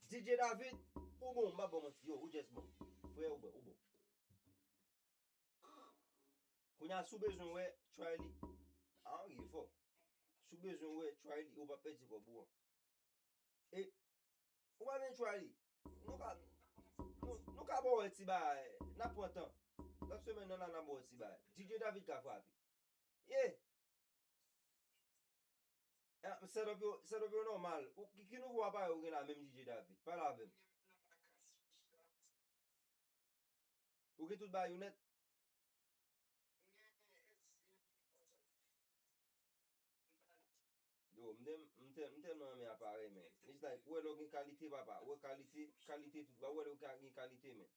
D J David, ou bon, m pa ba w manti, yo, ou just bon. Frè, ou bon, ou bon. Kounye a, si w bezwen wè Tryly, a, anrye fò. Si w bezwen wè Tryly, ou p ap pèdi kòb ou an. E, ou pa vin Tryly. Nou ka, nou, nou ka ba w ti bagay, n ap pran tan. Lòt semèn nan la, n ap ba w ti bagay. D J David ka frape. Yeah. Ah, setup yo, setup yo nòmal. Ou, ki, ki nouvo aparèy ou gen la menm, D J David? Pale avè m. Ou gen tout bagay ou nèt? Yo, m tèl-, m tèl-, m tèlman renmen aparèy, men. It's like, ou wè lè w gen kalite, papa. Ou wè kalite, kalite tout. Ou wè lè w ka gen kalite, men.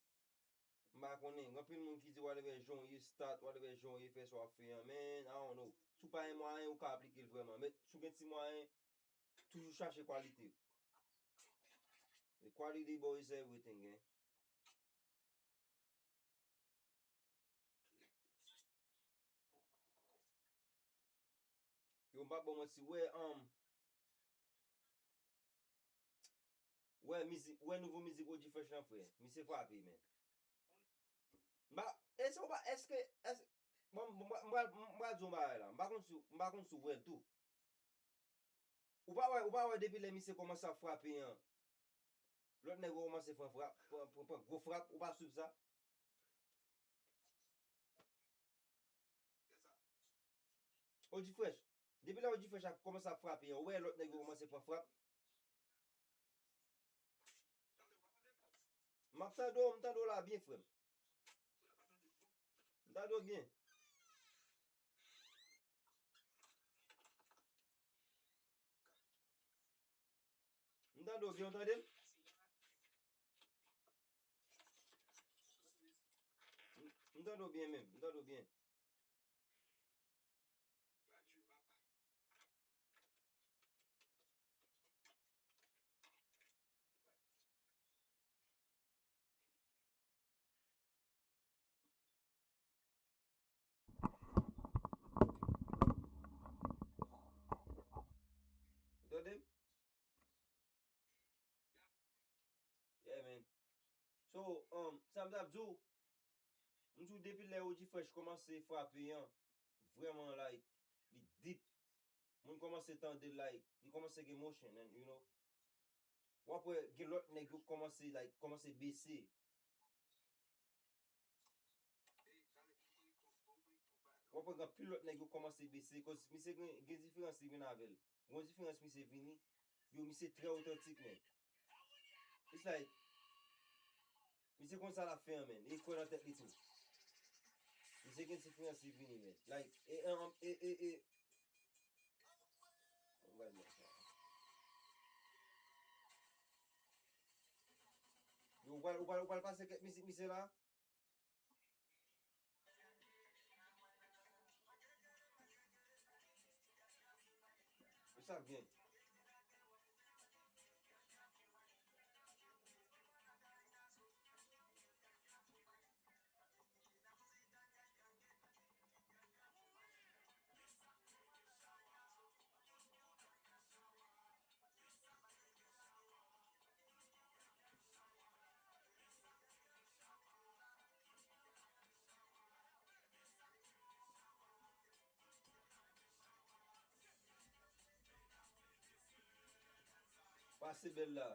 M pa konnen. Gen anpil moun ki di, whatever jan w ye start, whatever jan w ye fè sa w ap fè an, men, I don't know. Si w pa gen mwayen, ou ka aplike l vrèman. Men, si w gen ti mwayen, toujou chache kwalite. The quality, bro, is everything, eh. Yo, m pa ba w manti, wè, um, wè mizik, wè nouvo mizik O G Fresh lan, frè. Misye frape, men. M pa, èske w pa, èske, èske, bon, m, m, m, m pral di w yon bagay la. M pa konn si, m pa konn si w wè l tou. Ou pa wè, ou pa wè depi lè misye kòmanse ap frape an, lòt nèg yo kòmanse pran frap, pran, pran, pran gwo frap, ou pa swiv sa? O G Fresh. Depi lè O G Fresh ap kòmanse ap frape an, ou wè lòt nèg yo kòmanse pran frap. M ap tande w, m tande w la byen, frè m. M tande w byen. M tande w byen, w tande m? M, m tande w byen menm, m tande w byen. Tande m? Yeah, man. So, um, sa m t ap di w, m di w depi lè O G Fresh kòmanse frape an, vrèman, like, li deep. Moun kòmanse tande l, like, li kòmanse gen motion, and, you know, w ap wè gen lòt nèg yo kòmanse, like, kòmanse bese. W ap wè gen anpil lòt nèg yo kòmanse bese, cause misye gen, gen diferans li vin avè l. Gon diferans misye vini, yo, misye trè otantik, men. It's like, misye konn sa l ap fè an, men. E kwè nan tèt li tou. Misye gen diferans li vini, men. Like, e, e, e, e, e. Yo, ou pral, ou pral, ou pral pase kèk mizik misye la? Sa byen. Ase bèl la.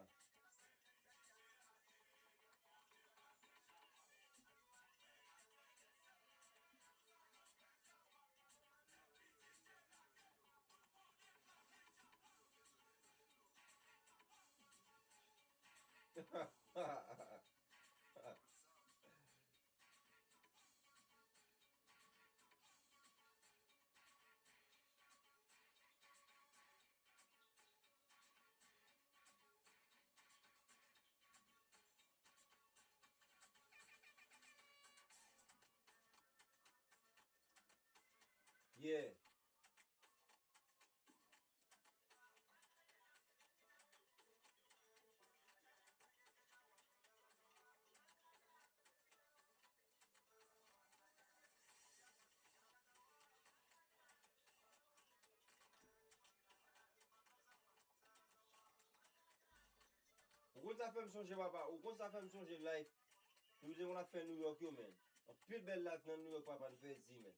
Yeah. Ou konn sa fè m sonje, papa. Ou konn sa fè m sonje live. Nou te konn ap fè New York yo, men. Anpil bèl live nan New York, papa, n fè di, men.